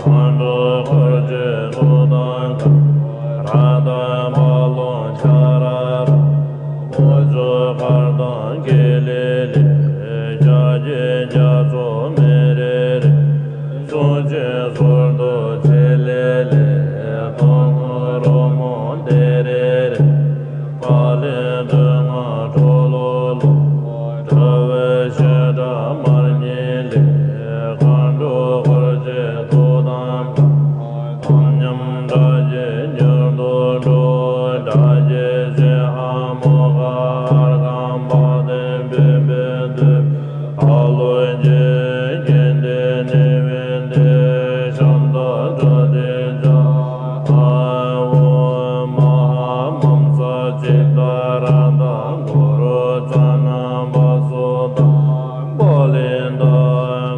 མཁའ་འགྲོ་འཁོར་བཅས་ཐུགས་དམ་བསྐང་། རཀྟ་དམར་ལོང་ཁྱ་ར་ར། དབུ་ཕྱུག་འཕར་སྟོང་ཀེ་ལི་ལི། ཞལ་གཅིག་རྒྱ་མཚོ་མེ་རི་རི། གསུང་ཆེན་ཟུར་དུ་ཆེ་ལི་ལི། ཐོག་མར་རོལ་མོ་ལྡེ་རེ་རེ། ཕག་ལེན་འདོད་ལྔ་ཁྲོ་ལོ་ལོ། འགྲོ་བའི་བཤད་སྒྲ་མར་ཉིལ་ལེ། མཁའ་འགྲོ་འཁོར་བཅས་ཐུགས་དམ་བསྐང་། དམ་ཉམས་དགྲ་བགེགས་མྱུར་དུ་འགྲོ། དགྲ་བགེགས་ཞི་ཧ་མོ་ཁ་ཨརྒྷཾ་བ་དན་བི་བི་དྷི། ཨ་ལོ་ཀྱེ་ཀྱེ་ཏེ་ནི་བི་ཏེ་ཤཱནྟ་ཛ་ཏི་ཙ། ཨ་ཧོ་མ་ཧཱ་མཾ་ས་ཙི་ཏ་ར་ཏ་གུ་རུ་ཙ་ན་བ་སུ་ཏ་པ་ལི་ཏ་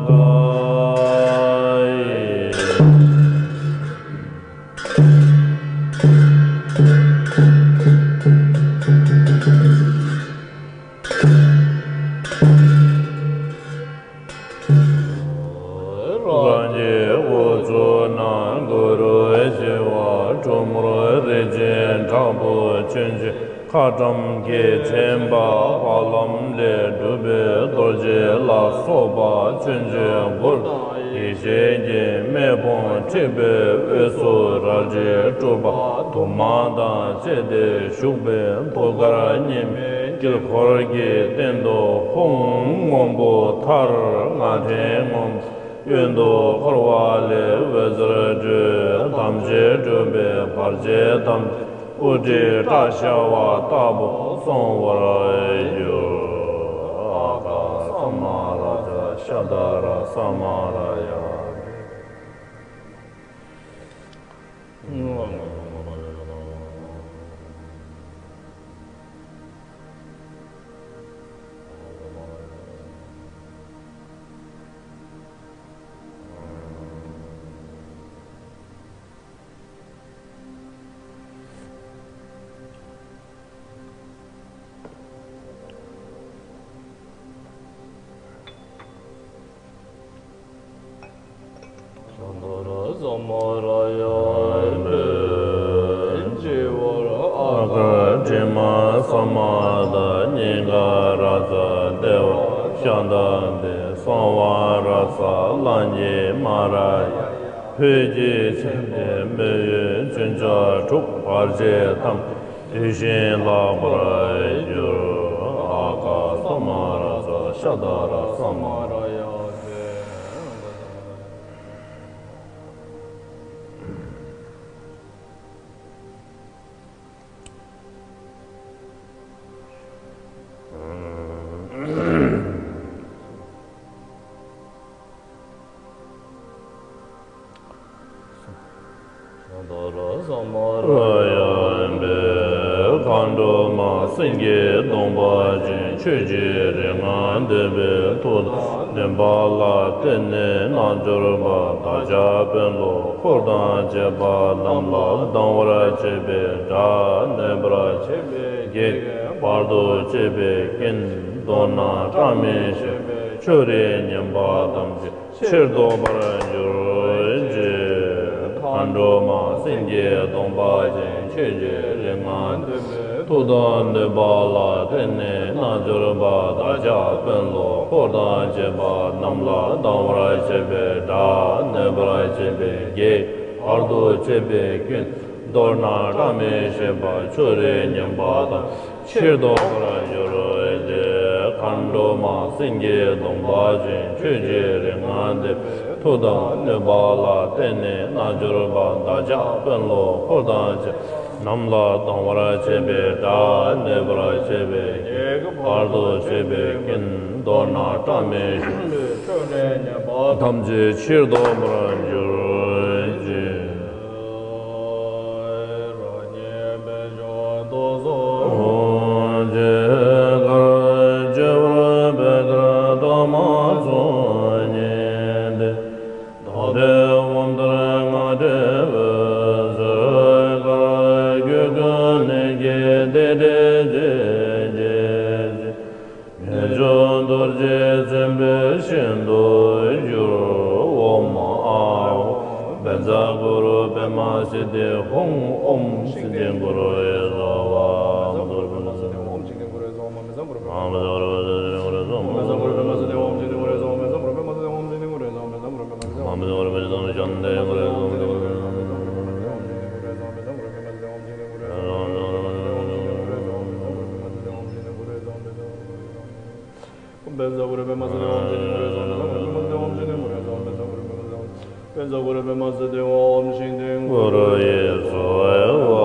ཀ་ཡེ། རང་གི་དབུ་གཙུག་ན་གུ་རུ་ཞི་བ་གྲུ་མོར་རིན་ཆེན་དྲག་པོ་ཆོས་འབྱུང་ཁ་ཊྭཱཾ་གྱིས་མཚན་པ་ཧ་ལམ་ལས་གྲུབ་པའི་རྡོ་རྗེ་ལ་སོགས་པ་ཆོས་འབྱུང་མགུར་དང་ཡེ་ཤེས་ཀྱི་མེ་དཔུང་འཁྲིགས་པའི་དབུས་སུ་རལ་གྲི་སྤྲུགས་པ་དུ་མ་དང་བཅས་ཏེ་བཞུགས་པའི་ཐུགས་ཀར་ཉི་མའི་དཀྱིལ་འཁོར་གྱི་སྟེང་དུ་ཧཱུྃ་སྔོན་པོ་མཐར་རྔ་ཕྲན་སྔོན་པོ། གཡོན་དུ་འཁོར་བ་ལས་འོད་ཟེར་འཕྲོས། དམ་ཆོས་སྒྲུབ་པའི་བར་ཆད་ཐམས་ཅད་དབུ་སྐྲའི་སྐྲ་བཞར་བ་ལྟ་བུ་སོང་བར་གྱུར། ཨ་ཀ་ས་མ་ར་ཙ་ཤ་ད་ར་ས་མ་ར་ཡ། ཤ་ད་ར་ས་མ་ར་ཡ། བྱེད་པར་ཨ་ཀ་དྲི་མ་ས་མ་ད། སྙིང་ག་ར་ཙ་ཏེ་བ་ཤ་ད་ཏེ། གསང་བ་ར་ཙ་ལྷན་སྐྱེས་མ་ར་ཡ། འོད་ཀྱི་མཚན་ལྡན་མི་ཡི་མཚོན་ཆ་དྲུག་བར་ཆད་ཐམས་ཅད་དུས་བཞིན་བརླག་པར་འགྱུར། ཨ་ཀ་ས་མ་ར་ཙ་ཤ་ད་ར་ས་མ་ར་ཡ། མདོར་བསམ་པར་ཡང་པའི་མཁའ་འགྲོ་མ་སེང་གེ་གདོང་པ་ཅན། ཆོས་ཀྱི་རིག་སྔགས་འདོན་པའི་མཐུ་དང་ནུས་པ་ལ་བརྟེན་ནས་རྣལ་འབྱོར་པ་བདག་ཅག་དཔོན་སློབ་འཁོར་དང་བཅས་པ་རྣམས་ལ་སྡང་བར་བྱེད་པའི་དགྲ། གནོད་པར་བྱེད་པའི་བགེགས། བར་དུ་གཅོད་པའི་རྐྱེན། མདོར་ན་བཀྲ་མི་ཤིས་པའི་ཕྱོགས་རིས་ངན་པ་ཐམས་ཅད་ཕྱིར་ཟློག་པར་འགྱུར་ཅིག་མཁའ་འགྲོ་མ་སེང་གེ་གདོང་པ་ཅན། ཆོས་ཀྱི་རིག་སྔགས་འདོན་པའི་མཐུ་དང་ནུས་པ་ལ་བརྟེན་ནས་རྣལ་འབྱོར་པ་བདག་ཅག་དཔོན་སློབ་འཁོར་དང་བཅས་པ་རྣམས་ལ་སྡང་བར་བྱེད་པའི་དགྲ། གནོད་པར་བྱེད་པའི་བགེགས། བར་དུ་གཅོད་པའི་རྐྱེན། མདོར་ན་བཀྲ་མི་ཤིས་པ་ཕྱོགས་རིས་ངན་པ་དང་། ཕྱིར་ཟློག་པར་འགྱུར་ཏེ། མཁའ་འགྲོ་མ་སེང་གེ་གདོང་པ་ཅན། ཆོས་ཀྱི་རིག་སྔགས་འདོན་པའི་མཐུ་དང་ནུས་པ་ལ་བརྟེན་ནས་རྣལ་འབྱོར་པ་བདག་ཅག་དཔོན་སློབ་འཁོར་དང་བཅས་རྣམས་ལ་སྡང་བར་བྱེད་པའི་དགྲ། གནོད་པར་བྱེད་པའི་བགེགས། བར་དུ་གཅོད་པའི་རྐྱེན། མདོར་ན་བཀྲ་མི་ཤིས་པའི་ཕྱོགས་རིས་ངན་པ་ཐམས་ཅད་ཕྱིར་ཟློག་པར་འགྱུར་ཅིག་ངེས་འབྱུང་རྡོ་རྗེ་འཛིན་པའི་ཞིང་དུ་གྱུར། ཨོཾ་ཨཱཿཧཱུྃ་བཛྲ་གུ་རུ་པདྨ་སིདྡྷི་ཧཱུྃ། ཨོཾ་ཤིན་ཏུ་གུ་རུ་ཡེ་སྭཱ་ཧཱ།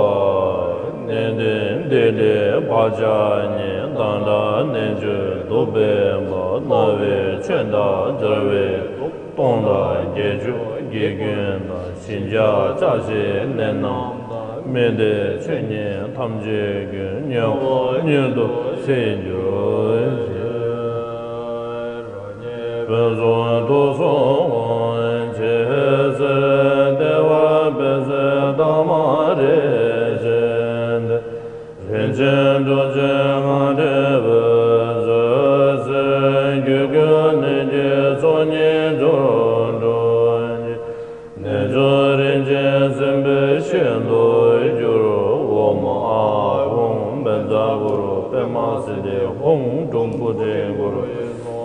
གནས་བརྟན་འདི་ནས་བག་ཆགས་ཉིད་དང་འདྲ། གནད་གཅོད་གདུག་པའི་མུ། རྣ་བའི་ཆོས་དང་སྦྱར་བའི་དུག་སྟོང་དང་བརྒྱད་ཅུ་དགེ་སྐོས་དང་། བྱིན་གྱིས་བརླབ་ཕྱིར་ནད་རྣམས་དང་། སྨན་དང་མཆོད་བརྙན་ཐམས་ཅད་ཀུན། མྱུར་བ་མྱུར་དུ་ཞི་གྱུར་ཅིག་ཕུན་སུམ་ཚོགས་སུ་འོང་ཞིང་། ཚེ་འདི་བར་འབད་བརྩོན་དང་མ་རེ་བཞིན་ཏེ། རིན་ཆེན་སྒྲོལ་གཅིག་ང་འདྲེན་བུ་བཟོད་ཅིང་། རྒྱུད་བསྐུལ་ནད་ཀྱི་ཚོགས་ཉིད་སྦྱོར་སྒྲོལ་ཅིག་གནད་གཅོད་རིན་ཆེན་སེམས་དཔའི་ཞིང་དུ་གྱུར། ཨོཾ་ཨཱཿཧཱུྃ་བཛྲ་གུ་རུ་པདྨ་སིདྡྷི་ཧཱུྃ། འབྲོམ་བུ་ཏྲི་གུ་རུ་ཡེ་སྭཱ་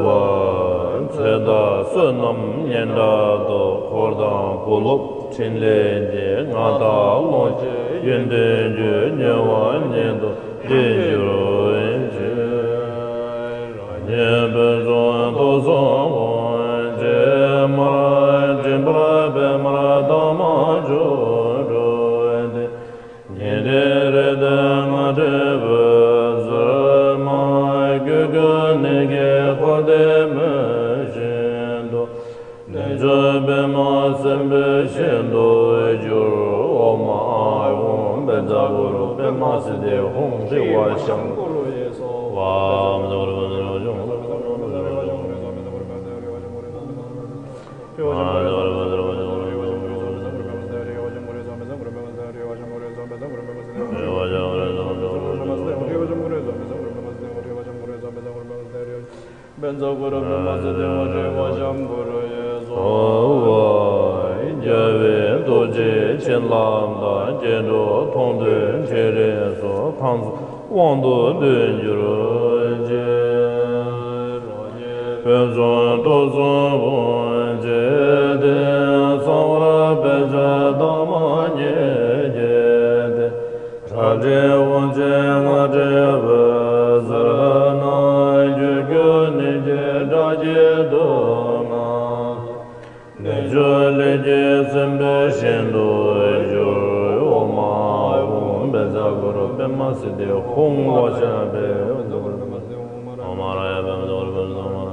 ཧཱ། ཚེ་དང་བསོད་ནམས་སྙན་གྲགས་སྟོབས། འཁོར་དང་གོ་ལོག་ཕྲིན་ལས་ཀྱིས། ང་དང་ཀློང་ཆེན་ཡོན་ཏན་རྒྱུ། མྱུར་བ་མྱུར་དུ་འདྲེན་གྱུར་ཅིག་གནས་ཕུན་སུམ་ཚོགས་སུ་འོང་ཞིང་། མར་མགྲིན་པར་པདྨར་བདག་མ་བྱོན་འགྲོ་སྟེ། ཉན་ཐོས་རིགས་དྲུག་ང་འདྲེན་བུ་བཟོད་མ། རྒྱུད་བསྐུལ་ནད་ཀྱི་འཁོར་འདས་མུན་བཞིན་དུ། གནད་གཅོད་པདྨ་སེམས་དཔའི་ཞིང་དུ་གྱུར། ཨོཾ་ཨཱཿཧཱུྃ་བཛྲ་གུ་རུ་པདྨ་སིདྡྷི་ཧཱུྃ། ཧྲཱིཿ་ཝ་ཤཾ་གུ་རུ་ཡེ་སྭཱ་ཧཱ། བཛྲ་གུ་རུ་པདྨ་སིདྡྷི་ཧཱུྃ། ཧྲཱིཿ་ཝ་ཤཾ་གུ་རུ་ཡེ་སྭཱ་ཧཱ། རྒྱལ་བའི་ཐུགས་རྗེའི་བྱིན་རླབས་དང་། སྐྱེ་འགྲོ་མཐོང་ཐོས་ཐྲི་རེ་སོགས། གང་ཚེ་དབང་དུ་འདུས་གྱུར་ཅིག་ཕུན་སུམ་ཚོགས་སུ་འོང་ཞིང་། དེང་གསང་བར་ ལས་མཆོག་ལས་ཀྱི་སྲིན་པོའི་ཞིང་དུ་གྱུར། ཨོཾ་ཨཱཿཧཱུྃ་བཛྲ་གུ་རུ་པདྨ་སིདྡྷི་ཧཱུྃ། ཝ་ཤ་བྷེ། ཨོཾ་ཨཱ་ར་ཡ་བྷེ། ཨོཾ་ཨཱ་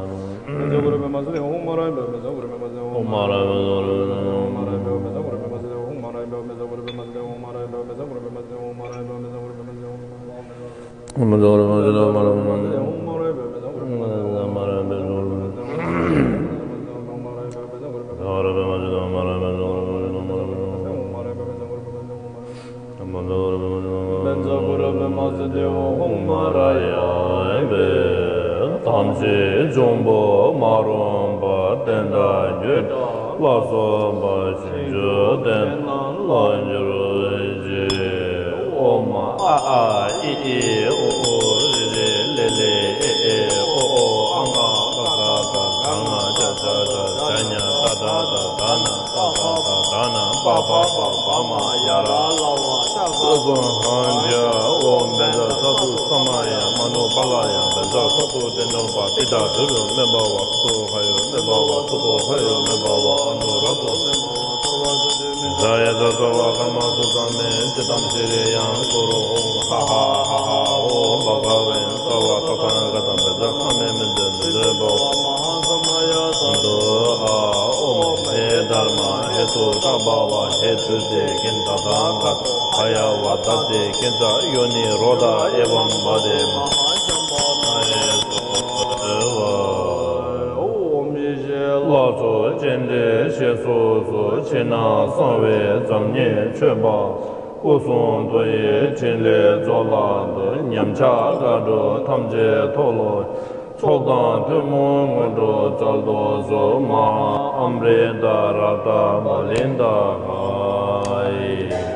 ར་ཡ་བྷེ། ཐམས་ཅད་འབྱུང་པོ་མ་རུངས་པ་བསྟན་དང་རྒྱུད་ལ་སོགས་པ་ཕྱིན་ཅི་ལོག་གི་ལས་ལ་འགྱུར་ཅིག་ཨོཾ་ཨ་ཨ་ཨི་ཨི་ཨུ་ཨུ་རི་རི་ལེ་ལེ་ཨེ་ཨེ་ཨོ་ཨོ་ཨ་ང་ག་ག་ག་ང་ཅ་ཅ་ཅ་ཉ་ཏ་ཏ་ཏ་ད་ན་ཏ་ཏ་ཏ་ད་ན་པ་པ་པ་བ་མ་ཡ་ར་ལ་བ་ཤ་ས་སོ་ཧ་ཛ། ཨོཾ་བཛྲ་ས་ཏུ་ས་མ་ཡ་མ་ནུ་པ་ལ་ཡ། བཛྲ་ས་ཏུ་ཏེ་ནོ་པ་ཏི་ཏ་དུ་རུ་མེ་བྷ་བ་སུ་ཏོ་ཧ་ཡོ་མེ་བྷ་བ་སུ་ཏོ་ཧ་ཡོ་མེ་བྷ་བ་ཨ་ནུ་ར་ཏོ། ཛ་ཡ་ཛ་ས་བ་ཀརྨ་སུ་ས་མེ་ཙི་ཏམ་ཤྲི་ཡང་སུ་རུ་ཧ་ཧ་ཧ་ཧ། ཨོཾ་བྷ་ག་བྷེ་ས་བ་ཏ་ཐཱ་ག་ཏ་བཛྲ་ས་མེ་མི་ཛ་མི་ཛ་བྷ་བ་མ་ཧཱ་ས་མ་ཡ་སུ་ཏོ་ཧ། ཨོཾ་ཧེ་དྷརྨ་ཧེ་སུ་ཏ་བྷ་བ་ཧེ་ཙུ་ཏེ་ཀིན་ཏ་ཐཱ་ག་ཏ་ཧ་ཡ་བ་ཏ་ཏེ་ཀིན་ཙ་ཡོ་ནི་རོ་ཏ་ཨེ་བམ་བ་དེ་མ་ཧཱ་ཤམ་བྷ་ན་ཡེ་སུ་ཏེ་བ། ཨོཾ་ཡེ་ཤེས་ལ་སོགས་སྤྱན་རས་གཟིགས་སོ་སོ། ཕྱི་ནང་གསང་བའི་ཛམ་ཉེ་མཆོད་པ། སྐུ་གསུང་ཐུགས་ཡི་ཕྲིན་ལས་རྫོགས་ལ་འདུད། ཉམས་ཆག་དགྲ་བཅོམ་ཐམས་ཅད་མཐོལ་ལོ། ཚོགས་དང་ཐུན་མོང་དངོས་གྲུབ་སྩལ་དུ་གསོལ། མ་ཧཱ་ཨམྲི་ཏ་རཀྟ་མ་ལི་ཏ་ག་ཡེ།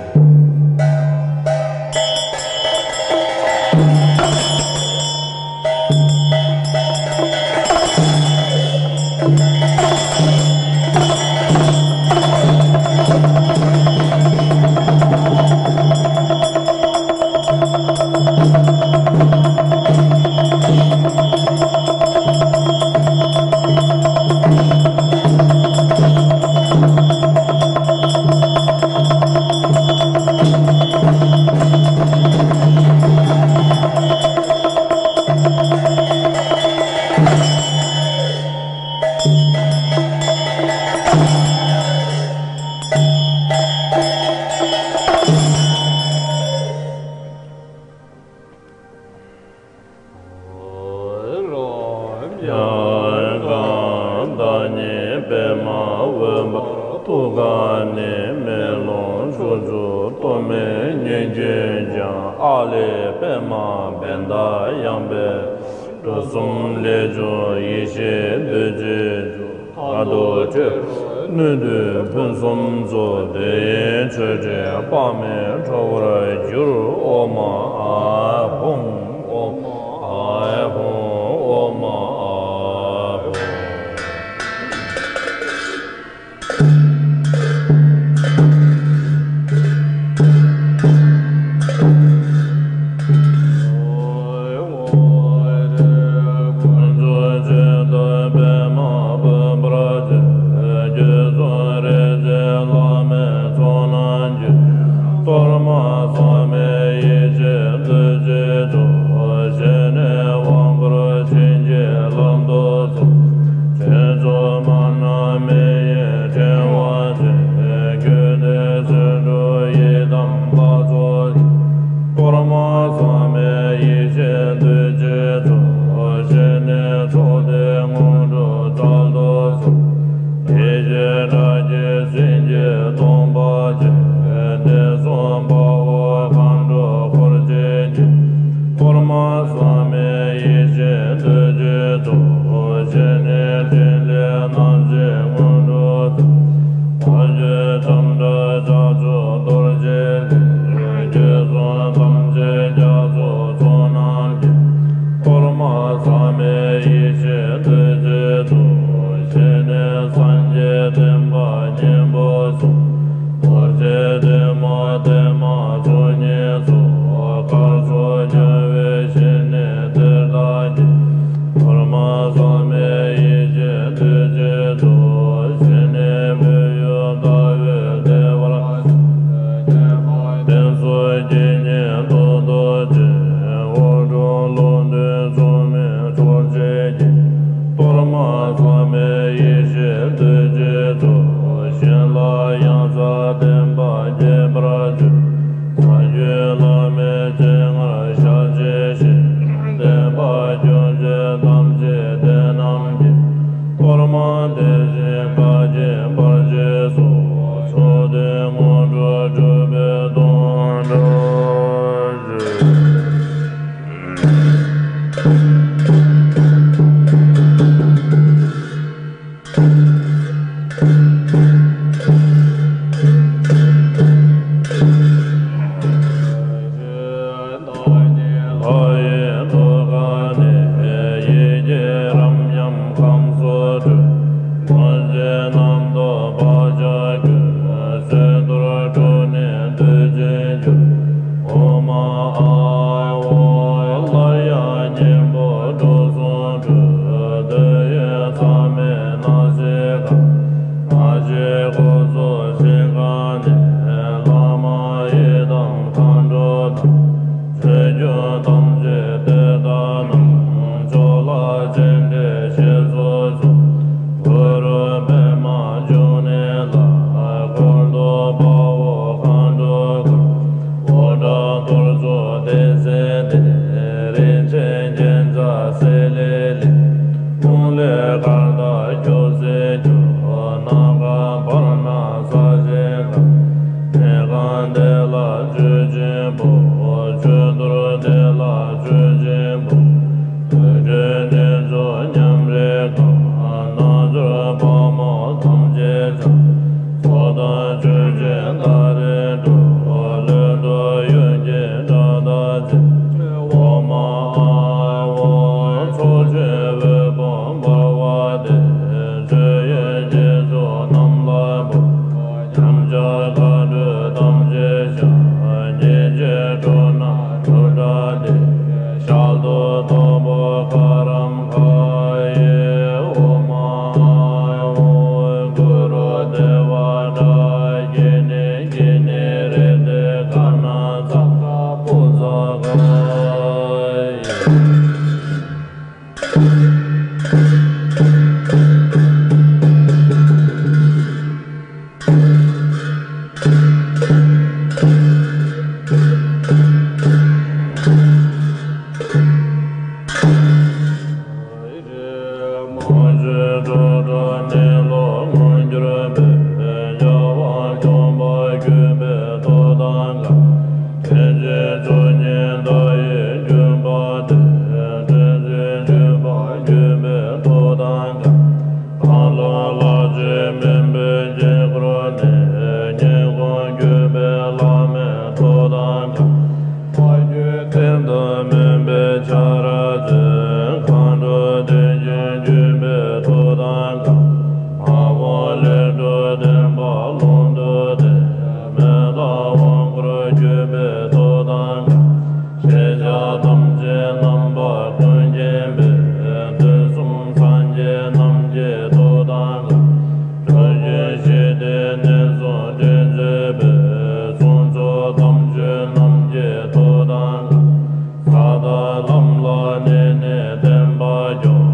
ཡང་གང་བདག་ཉིད་པདྨ་འོད་འབར་ཐུགས་ཀ་ནས་མེ་ལོང་ཕྱོགས་བཅུར་གཏོར་མའི་ཉེར་བརྒྱད་ཀྱང་། ཨ་ལས་པདྨ་བྷནྡྷ་ཡངས་པའི་གྲུ་གསུམ་ལས་བྱུང་ཡེ་ཤེས་བདུད་རྩིའི་ཆུ། མཐར་ཐུག་ཕྱི་རོལ་སྣོད་དུ་ཕུན་སུམ་ཚོགས། དེ་ཡི་མཆོད་སྤྲིན་དཔག་མེད་འཕྲོ་བར་གྱུར། ཨོཾ་ཨཱཿཧཱུྃ། ཨོཾ་ཨཱཿཧཱུྃ། ཨོཾ་ཨཱཿཧཱུྃ། ཀུན་རྫོབ་ཆེད་དུ་པདྨ་འབུམ་པར་བརྗོད། རྒྱུད་གསུམ་རིག་བྱེད་བླ་མའི་ཚོགས་རྣམས་ཀྱིས། གཏོར་མ་ཟབ་མོའི་ཡེ་ཤེས་བདུད་རྩིའི་མཆོག། ཞལ་ནས་དབང་བསྐུར་བྱིན་གྱིས་བརླབ་ཏུ་གསོལ། ཕྱོགས་བཅུ་མ་ན་མི་ཡི་ཕྲེང་བ་ཅན། རྒྱུད་སྡེ་ཚེ་འགྲོ་ཡི་དམ་པ་ཚོགས། གཏོར་མ་ཟབ་མོའི་ཡེ་ཤེས་བདུད་རྩིའི་མཆོག། ཞལ་ནས་མཆོག་ལྡན་དངོས་གྲུབ་སྩལ་དུ་གསོལ། ཡེ་ཤེས་སྒྲ་བསྐྱེད་སེང་གེའི་གདོང་པ་ཅན། གནས་གསུམ་དཔའ་བོ་མཁའ་འགྲོ་འཁོར་བཅས་ཀྱིས། གཏོར་མ་ཟབ་མོའི་ཡེ་ཤེས་བདུད་རྩིའི་མཆོག། ཞལ་ནས་ཕྲིན་ལས་རྣམ་བཞི་དངོས་གྲུབ་སྩལ། མ་བཅོས་ཁྲོམ་བྲལ་ཕྱག་མཆོག་རྡོ་རྗེ་ལས། རྒྱུད་གསུམ་ཐམས་ཅད་རྒྱ་མཚོའི་ཚོགས་རྣམས་ཀྱིས། གཏོར་མ་ཟབ་མོའི་ཡེ་ཤེས་བདུད་རྩིའི་མཆོག། ཞལ་ནས་སངས་རྒྱས་བསྟན་པ་སྙིང་པོ་མཆོག། རྡོ་རྗེ་གདན་མ་བརྟན་མ་མཆོག་གཉིས་སོགས། དཀར་ཕྱོགས་རྒྱལ་བའི་ཞལ་ནས་གཏེར་བདག་གིས། གཏོར་མ་ཟབ་མོའི་ཡེ་ཤེས་བདུད་རྩིའི་མཆོག། ཞལ་ནས་ གཞན་ལ་ཡང་སར་བསྟན་པ་རྒྱས་པར་བྱོས། ས་བཅུའི་བླ་མའི་སྤྱན་སྔར་ཞལ་མཇལ་ཞིང་། བསྟན་པ་སྐྱོང་བྱེད་དམ་ཆོས་སྡེ་རྣམས་ཀྱི། སྐོར་མང་དེ་བཞིན་བཀའ་བརྒྱུད་པར་བཅས་སོ། མཆོག་ཐུན་དངོས་གྲུབ་སྒྲུབ་པའི་དོན་དུ་བྱོན། ལྷ་ཡི་ཐུགས་ཀ་ནས་ཡི་གེ་རབ་འབྱམས་ཁམས་སུ་སྤྲོས། མུན་སེལ་རྣམ་རྟོག་བག་ཆགས་ཀུན། བསིལ་གཏོར་དྲུག་ནས་འདོད་ཆེན་གྱུར། ཨོཾ་ཨཱཿཧཱུྃ། སླར་ཡང་གཉེན་པོ་དྲུག་ཟུང་སྤྲུལ། འདོད་ཡོན་མཚམས་མེད་སྣང་སྲིད་གང་། སྣང་མཆེད་འཁོར་ཚོགས་ཞིང་ཁམས་ནས། ལྷ་མ་ཡི་དམ་མཁའ་འགྲོ་དང་། ཆོས་སྐྱོང་ཐམས་ཅད་དེ་ལྟར་སྣང་། ཕྱོགས་ལ་སྤྱན་འདྲེན་ཞེས་སོགས་བྱུང་། གུ་རུ་པདྨ་འབྱུང་གནས་ལ། འཁོར་དུ་དཔའ་བོ་མཁའ་འགྲོ་དགུ། འོག་ཁྲ་གཏོར་ཚོགས་བདེ་གསལ་ལྡན། རིན་ཆེན་རྒྱན་ཆ་སེ་ལེ་ལེ། ཀུན་ལས་གར་དང་སྐྱོབ་སེམས་སྐྱོབ། ནམ་མཁའ་བར་སྣང་ས་ཆེན་གང་། གནས་ཁང་དེ་ལ་མཆོད་སྦྱིན་ཕུལ། མཆོད་གཏོར་དེ་ལ་མཆོད་སྦྱིན་ཕུལ། དུར་ཁྲོད་ནས་ཚུར་ཉམས་རེ་གང་། རྣལ་འབྱོར་དཔའ་མོ་ཐམས་ཅད་ཀྱང་། ཚོགས་དང་མཆོད་སྦྱིན་ད་རེས་སྒྲུབ། ལྷོ་འགྲོ་ཡུལ་གྱི་སྒྲ་དང་བཅས། ཨོཾ་ཨཱཿཧཱུྃ། ཚོགས་ཀྱི་འོད་ཕུང་འབར་བ་སྟེ། མཆོད་ཡོན་རྒྱན་མཆོག་རྣམས་ལ་ཕུལ། ཉམས་ཆག་ཁ་འགྲོས་ཐམས་ཅད་བཤགས། ཉེས་བྱས་དྲག་སྣང་འཁྲུལ་བྲལ་ཏེ། གཤེགས་སུ་ཐོབ་པོ་ཁ་རམ་ཁ་ཡེ། ཨོཾ་ཨཱཿཧཱུྃ། གུ་རུ་དེ་ཝ་ཊཱ་ཀི་ནི་ཀི་ནི་རེ་ཏེ་ཀ་ན་ཙཀ་ཁ་པུ་ཙ་ཀ་ཡེ། མང་ཤོས་སྤྲོ་བྲལ་གནས་ལུགས་མངོན་གྱུར་པའི། རྒྱལ་བ་སྐྱོབ་པ་གུས་པས་ཐོག་མཐའ་བསྐོར། མཁན་ཆེན་མཆོག་བརྙེས་བརྡ་ཡི་བརྒྱུད་པ་སྟེ། མཁན་ཆེན་བརྒྱུད་པ་གུས་པས་ཐོག་མཐའ་བསྐོར། གང་ལ་ལྷ་ཆོས་མུན་པའི་དཀྱིལ་འཁོར་ནས། སྙན་ཁོང་བརྒྱུད་པའི་བླ་མས་ཐོག་མཐའ་བསྐོར། མཁའ་སྤྱོད་མཐིང་དུ་མུན་པའི་ཆར་འཛིན། མཁའ་འགྲོ་དོན་ཆེན་བརྒྱུད་པས་ཐོག་མཐའ་བསྐོར། མ་འོངས་ལས་སྒྲུབ་བདེན་པ་ཀློང་དུ་བསྟན། མི་ལ་དབང་བསྐུར་བརྒྱུད་པས་ཐོག་མཐའ་བསྐོར། ཤེས་བྱ་ཐམས་ཅད་རྣམ་པ་ཀུན་མཁྱེན་པའི། དུས་གསུམ་སངས་རྒྱས་རྣམས་ཀྱིས་ཐོག་མཐའ་བསྐོར། སྒྲུབ་བརྒྱུད་ཞི་བདེའི་གནས་སུ་འདྲེན་མཛད་པའི། གསུང་མཆོག་དམ་ཆོས་རྣམས་ཀྱིས་ཐོག་མཐའ་བསྐོར། ས་དང་ལམ་ལ་གནས་ནས་བསྟན་པ་སྐྱོང་།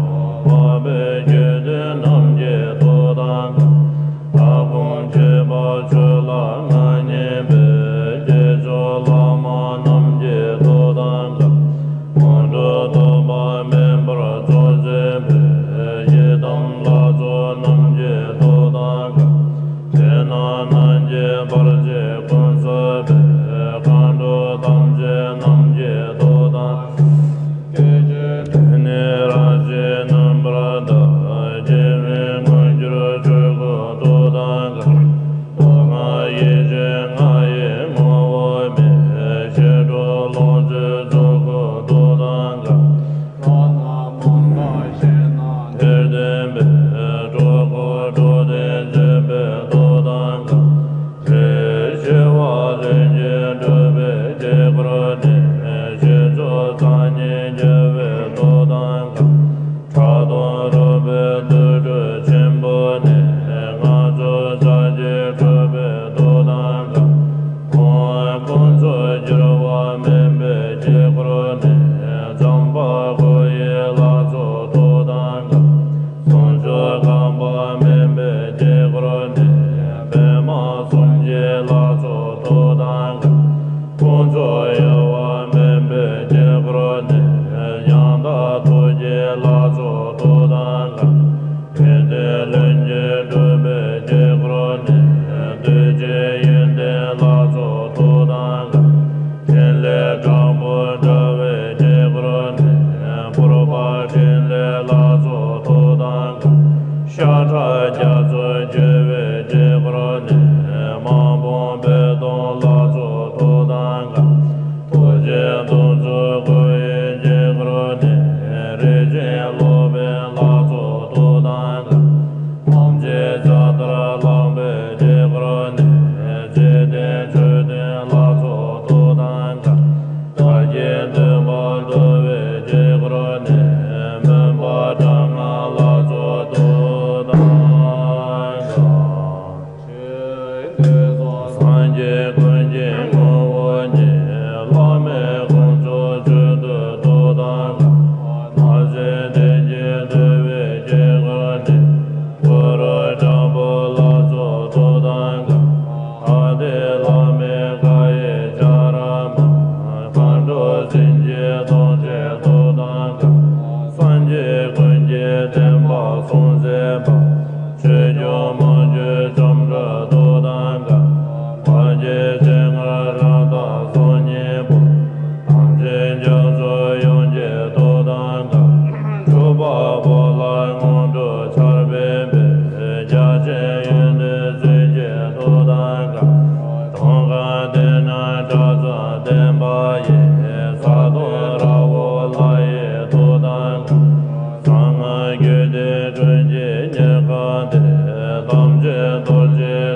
འཕགས་པའི་དགེ་འདུན་རྣམས་ཀྱིས་ཐོག་མཐའ་བསྐོར། ལྟ་སྒོམ་སྤྱོད་པ་ཆོས་ལ་མངའ་བརྙེས་པའི། སྐྱེས་མཆོག་བླ་མ་རྣམས་ཀྱིས་ཐོག་མཐའ་བསྐོར། དངོས་གྲུབ་ཐོབ་པ་མིན་པར་ཚོགས་བྱིན་པའི། ཡི་དམ་ལྷ་ཚོགས་རྣམས་ཀྱིས་ཐོག་མཐའ་བསྐོར། ཕྱི་ནང་ནང་གི་བར་ཆད་ཀུན་སེལ་བའི། མཁའ་འགྲོ་ཐམས་ཅད་རྣམས་ཀྱིས་ཐོག་མཐའ་བསྐོར། སྐྱེ་མཆོག་དེ་ནས་རང་བཞིན་རྣམ་པར་དག། སྐྱེ་བའི་མངོན་གྱུར་ཆོས་སྐུ་ཐོག་མཐའ་བསྐོར། མདོ་སྔགས་ཡེ་ཤེས་ལྔ་ཡི་ངོ་བོ་མེད། ཞི་ཁྲོ་ལོངས་སྤྱོད་རྫོགས་སྐུ་ཐོག་མཐའ་བསྐོར། ལྷ་དང་མ་འགགས་གཞན་དང་ཐེར་འདོན་པའི། འགྲོ་ཁོ་འགྲོ་དོན་བྱེད་པའི་ཐོག་མཐའ་བསྐོར། རེ་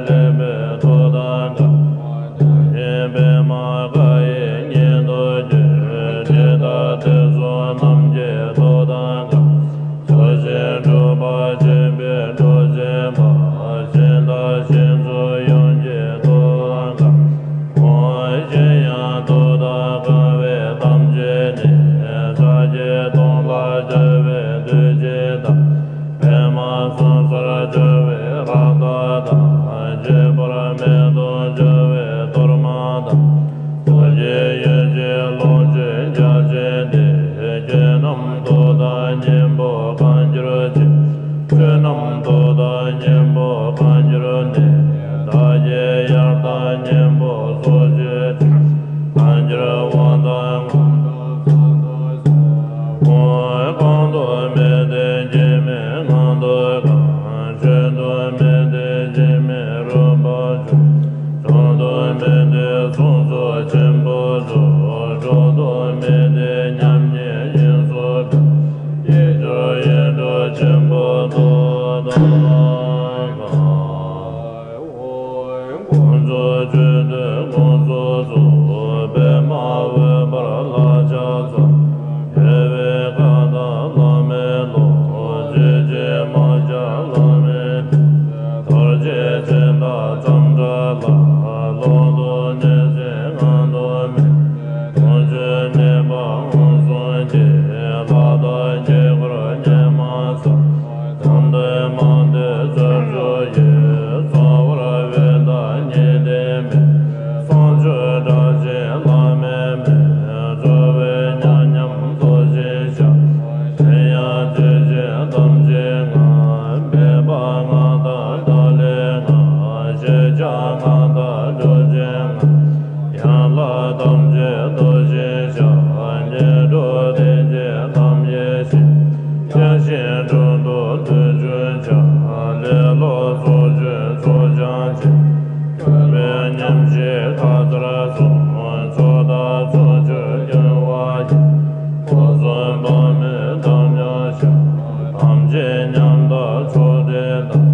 ལེགས་པའི་ཐུགས་དང་འགལ། ཡིན་པས་མ་འགལ་ཡིན་ཉིད་དུ་གྱུར། ཇི་ལྟར་དེ་གསུམ་རྣམས་ཀྱི་ཐུགས་དང་འགལ། ཚུལ་བཞིན་སྒྲུབ་པ་ཆེན་པོའི་སྒྲུབ་ཆེན་པ། གཞན་དག་གཞན་ཚུལ་ཡོངས་ཀྱི་ཐུགས་དང་འགལ། ཀུན་གཞི་ཡང་དུ་དག་གང་བའི་ཐམས་ཅད་ནི། ཕྱག་རྒྱའི་དོན་ལ་སྦྱར་བའི་བདུད་བཞི་དང་། པདྨ་གསུམ་སར་སྦྱར་བའི་རཀྟ་དང་། བརྗེ་བར་མེད་དུ་སྦྱར་བའི་གཏོར་མ་དང་། ཐུགས་རྗེའི་ཡོན་ཏན་ལོངས་སྤྱོད་རྒྱ་ཆེན་ཏེ། ཆོས་རྣམས་མཐུ་དང་གཉེན་པོ་གང་གྱུར་ཅིག། ཆོས་རྣམས་མཐུ་དང་གཉེན་པོ་གང་གྱུར་ནས། བདག་གིས་ཡར་དང་གཉེན་པོ་སོགས་ཆོས་ཅན། གང་གྱུར་དབང་དང་ངོ་བོ་ཀུན། གང་དུ་མེད་དེ་སྐྱེ་མེད་ངང་དུ་གང་། བརྗོད་དུ་མེད་དེ་སྐྱེ་མེད་རོལ་པ་འཇུག། བྱང་དུ་མེད་དེ་གསུང་རྩོད་ཆེན་པོ་རྫོགས། གྲོལ་དུ་མེད་དེ་མཉམ་ཉིད་དབྱིངས་སུ་འགྲོ། ཡིད་སྦྱོར་ཡིད་འཕྲོག་ཆེན་པོ་ཐོབ་དང་གང་། དཀོན་མཆོག་མཆོད་བསྟོད་དགོངས་སུ་གསོལ། པདྨ་འོད་འབར་ལྷ་ཕྱག་འཚལ། རྒྱལ་བའི་བཀའ་དང་བླ་མའི་བློ། ཇི་བཞིན་མ་ཆགས་བླ་མའི་ལུང་། རྡོ་རྗེ་འཆང་དང་ཙཾ་དྲ་ལ། ལོག་རྟོག་ནད་སེལ་ངང་དུ་མེད། དོན་སྤྱོད་གནས་པ་མངོན་སུམ་གྱི། ལྷ་དང་དཀྱིལ་འཁོར་གཉན་མ་ས། དམ་ལྡན་དམག་སྡེ་རྩད་གཅོད་ཀྱི། རྩ་བར་འོད་དང་གཉིས་ལྡན་མའི། གསང་མཆོག་དགྲ་བཅོམ་བླ་མའི་མེ། རྩ་བའི་མཉམ་ཉིད་རྡོ་རྗེའི་ཞབས། དེ་ཡང་ཇི་བཞིན་ཐམས་ཅད་མངའ། མེད་པ་མངའ་བདག་ཏཱ་ལའི་མངའ། ཞེས་བྱ་མངའ་བདག་ཏུ་བྱིན་མངའ། ཡན་ལག་ཐམས་ཅད་རྡོ་རྗེའི་ཞབས། ཉེར་དྲུག་ལྷན་ཅིག་ཐམས་ཅད་ཞི། བརྟན་ཞིང་དྲུང་དུ་ལྷུན་གྱིས་ཁྱབ། ལེ་ལོ་ཚོགས་ཀྱི་ཚོགས་ཀྱང་ཆེ། མཁས་པའི་ཉམས་ཀྱིས་མཁའ་ལྟར་སོང་། ཚོགས་བདག་ཚོགས་མཆོད་མགོན་པོ་ཡི། སྐུ་གསུམ་དཔག་མེད་དམ་ཉམས་ཤར། ཐམས་ཅད་མཉམ་དག་མཆོག་སྲེད་དང་།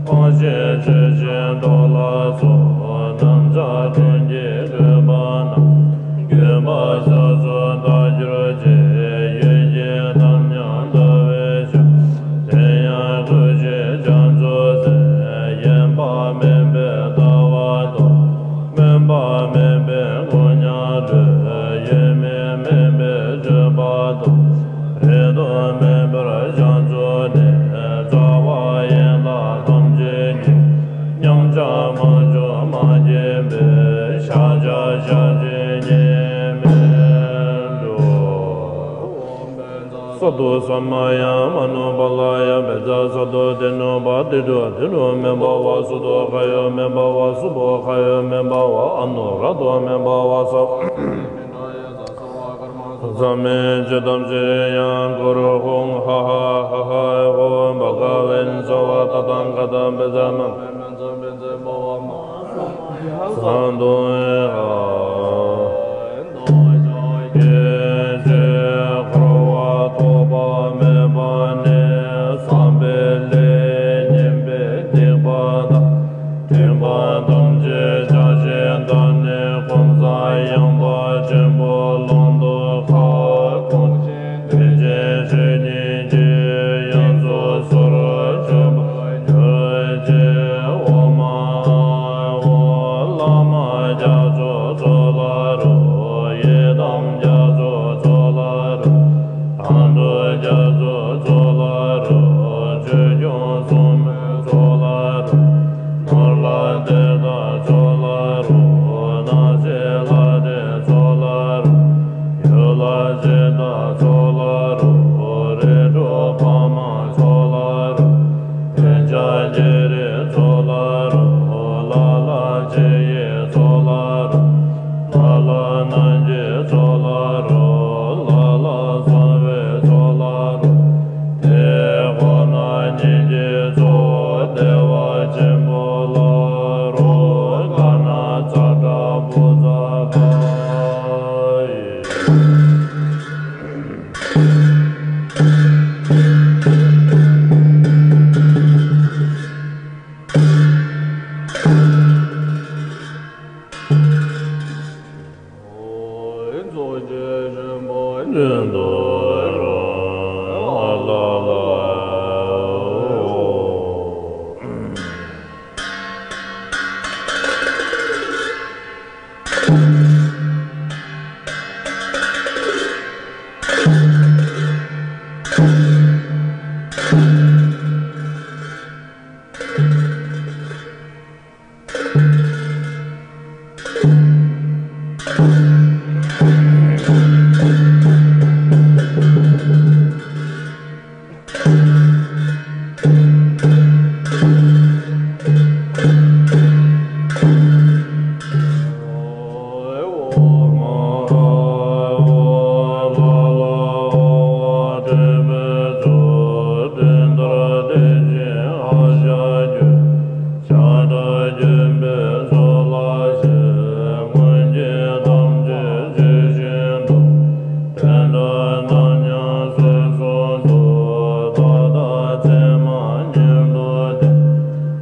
སྤངས་ཤིང་མཆོད་ཅིང་གཏོར་ལ་སོགས། དམ་བཅའ་དྲུང་གིས་བསྐོར་བ་རྣམས། མགོན་པོ་ཕྱག་མཚན་རྟག་གྱུར་ཅིག། ཡུལ་གྱི་དམ་ཉམས་ཟླ་བའི་ཞགས། དེ་ཡང་སྐུ་མཆེད་རྒྱ་མཚོའི་ཚལ། ཡེངས་པ་མེད་པའི་ལྟ་བ་རྟོགས། སྨོན་པ་མེད་པའི་མགོན་ཉམས་ལུས། ཡེངས་མིན་མིན་པའི་སྤྱོད་པ་རྟོགས། རེ་དོགས་མེད་པར་ཕྱག་མཚན་ནས། རྩ་བ་ཡན་ལག་ཐམས་ཅད་ཉིད། ཉམས་ཆག་མ་བྱུང་མ་སྐྱེས་པའི། ཕྱག་རྒྱ་ཞལ་གྱིས་བརྙས་མིན་འགྲོ། སཱ་དྷུ་ས་མ་ཡ་མ་ནུ་པཱ་ལ་ཡ། བཛྲ་སཱ་དྷུ་ཏེ་ནུ་པ་ཏེ་ཏྲུ་ཏེ་ཏྲུ་མེ་བྷ་ཝ། སུ་ཏོ་ཁ་ཡོ་མེ་བྷ་ཝ། སུ་བྷོ་ཁ་ཡོ་མེ་བྷ་ཝ། ཨ་ནུ་ར་ཏོ་མེ་བྷ་ཝ། ས་མེ་ཇི་ཏམ་ཤྲི་ཡང་གུ་རུ་ཧཱུྃ་ཧ་ཧ་ཧ་ཧ་ཧོ། བྷ་ག་ཝན་ས་བ་ཏ་ཐཱ་ག་ཏ་བཛྲ་མ་སཱ་དྷུ་ཧ། སྐྱེ་འཆི་འཁོར་བ་ཐོགས་པ་མེད་པ་ནས། བསམ་པའི་ལས་ངན་པའི་སྡིག་པ་དང་། སྒྲིབ་པ་ཐམས་ཅད་བྱང་ཞིང་དག་ནས། གོང་ས་ཡངས་པ་ཆེན་པོའི་ཀློང་དུ་ཁ་སྐོང་ཞིང་། དེ་བཞིན་ཆོས་ཉིད་ཀྱི་དབྱིངས་སུ་སོར་ཆུད་པར་གྱུར་ཅིག། ཨོཾ་ཨཱཿཧཱུྃ། བླ་མ་རྒྱ་མཚོ་མཚོ་ལ་རོལ། ཡི་དམ་རྒྱ་མཚོ་མཚོ་ལ་རོལ། དང་ཐོག་རྒྱ་མཚོ་མཚོ་ལ་རོལ། ཆོས་སྐྱོང་སྲུང་མའི་མཚོ་ལ་རོལ། ནོར་ལྷ་དེ་ སྦྱིན་པའི་ཚོགས་ལ་ཞེན། སྔོན་གྱི་ཐམས་ཅད་ཇི་བཞིན་དུ། དེ་འདྲ་རྣམས་ཀྱང་གསོས་སུ་གསོལ། ད་ལྟ་མཚན་མ་ཉིད་དུ་བསྟན།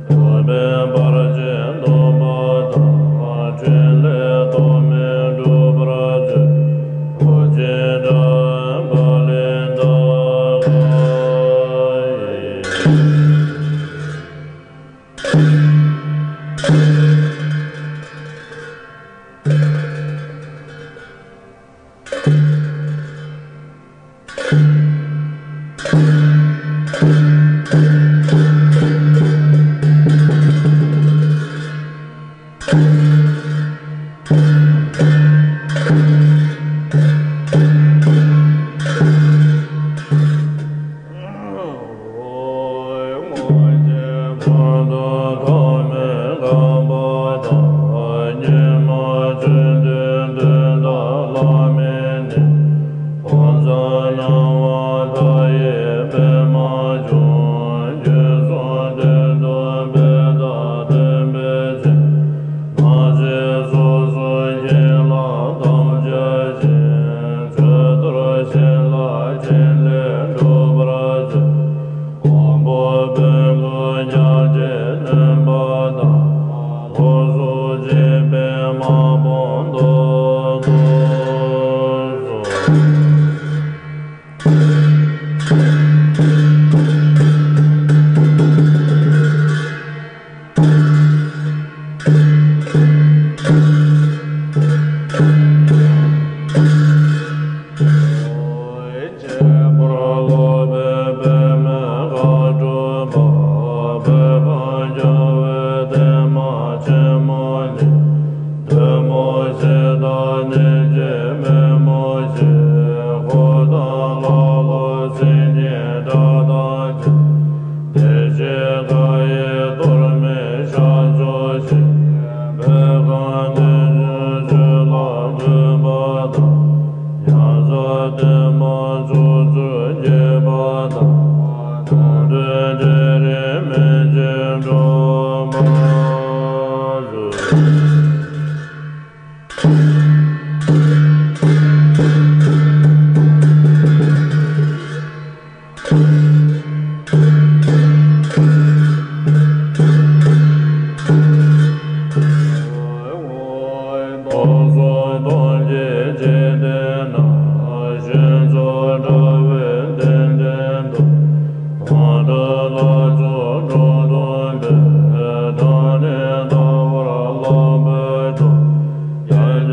འགྲོ་ཕན་བར་ཆད་སྟོངས་པ་དང་། ཕྲིན་ལས་ཐོགས་མེད་འགྲུབ་པར་མཛོད། རྡོ་རྗེ་འཆང་ཀ་ལན་ད་ག་ཡི། སྔོན་གྱི་བར་དུ་ཐོགས་མེད་དགའ་བ་དང་། སྙིགས་མ་ཆོས་འདི་དོན་དག་བླ་མེད་ནས། ཕོ་མཚན་སྣང་བ་མཐའ་ཡས་པདྨ་འབྱུང་། རྒྱུད་གསུམ་དོན་དུ་འབད་དང་སྟོན་པའི་ཚེ། མ་ཟད་སོ་སོ་སྐྱེ་ལ་དམ་བཅའ་ཞིང་། ཆོས་གཏེར་བཤད་ལ་ཕྲིན་ལས་སྒྲུབ་པར་མཛོད། མགོན་པོ་བོན་སྐུ་རྒྱ་ཆེར་ནོན་པ་དང་། ལོགས་སུ་གཅིག་པའི་དམག་དཔུང་བཟློག་ཏུ་གསོལ། ཁྱད་པར་སློབ་དཔོན་པདྨས་མཁའ་སྤྲུལ་པ། བོད་ཁམས་རྒྱལ་བའི་བདེ་མ་ཆེན་མོ་ནས། བདུད་མོ་ཞེ་སྡང་ནད་ཀྱི་མེ་མོ་ཞིག། འཁོར་དང་ཀླ་ཀློ་སེམས་ཅན་དགྲ་དང་བཅས། བདེ་གཤེགས་མཁའ་ཡི་གཏོར་མའི་ཤར་ཕྱོགས་ཞིག། བོད་ཁམས་གནོད་སྦྱིན་ཆོས་ལ་འགོད་པ་དང་། ཡང་ཟབ་བསྟན་པ་ཕྱོགས་བཅུར་རྒྱས་པ་དང་། དོན་དུ་འབྲེལ་རིམ་མེ་ལྕེ་སྒྲོན་པར་མཛོད། སྟོང་གསུམ་སྟོང་གི་འཇིག་རྟེན་ན། གཞན་ཚོགས་དགྲ་བོའི་གདན་འདྲེན་དུ། གང་དག་ལ་སོགས་འགྲོ་དོན་དེ། བདག་ནི་ལྟ་བར་ལྷག་པའི་གྲོགས། རྒྱལ་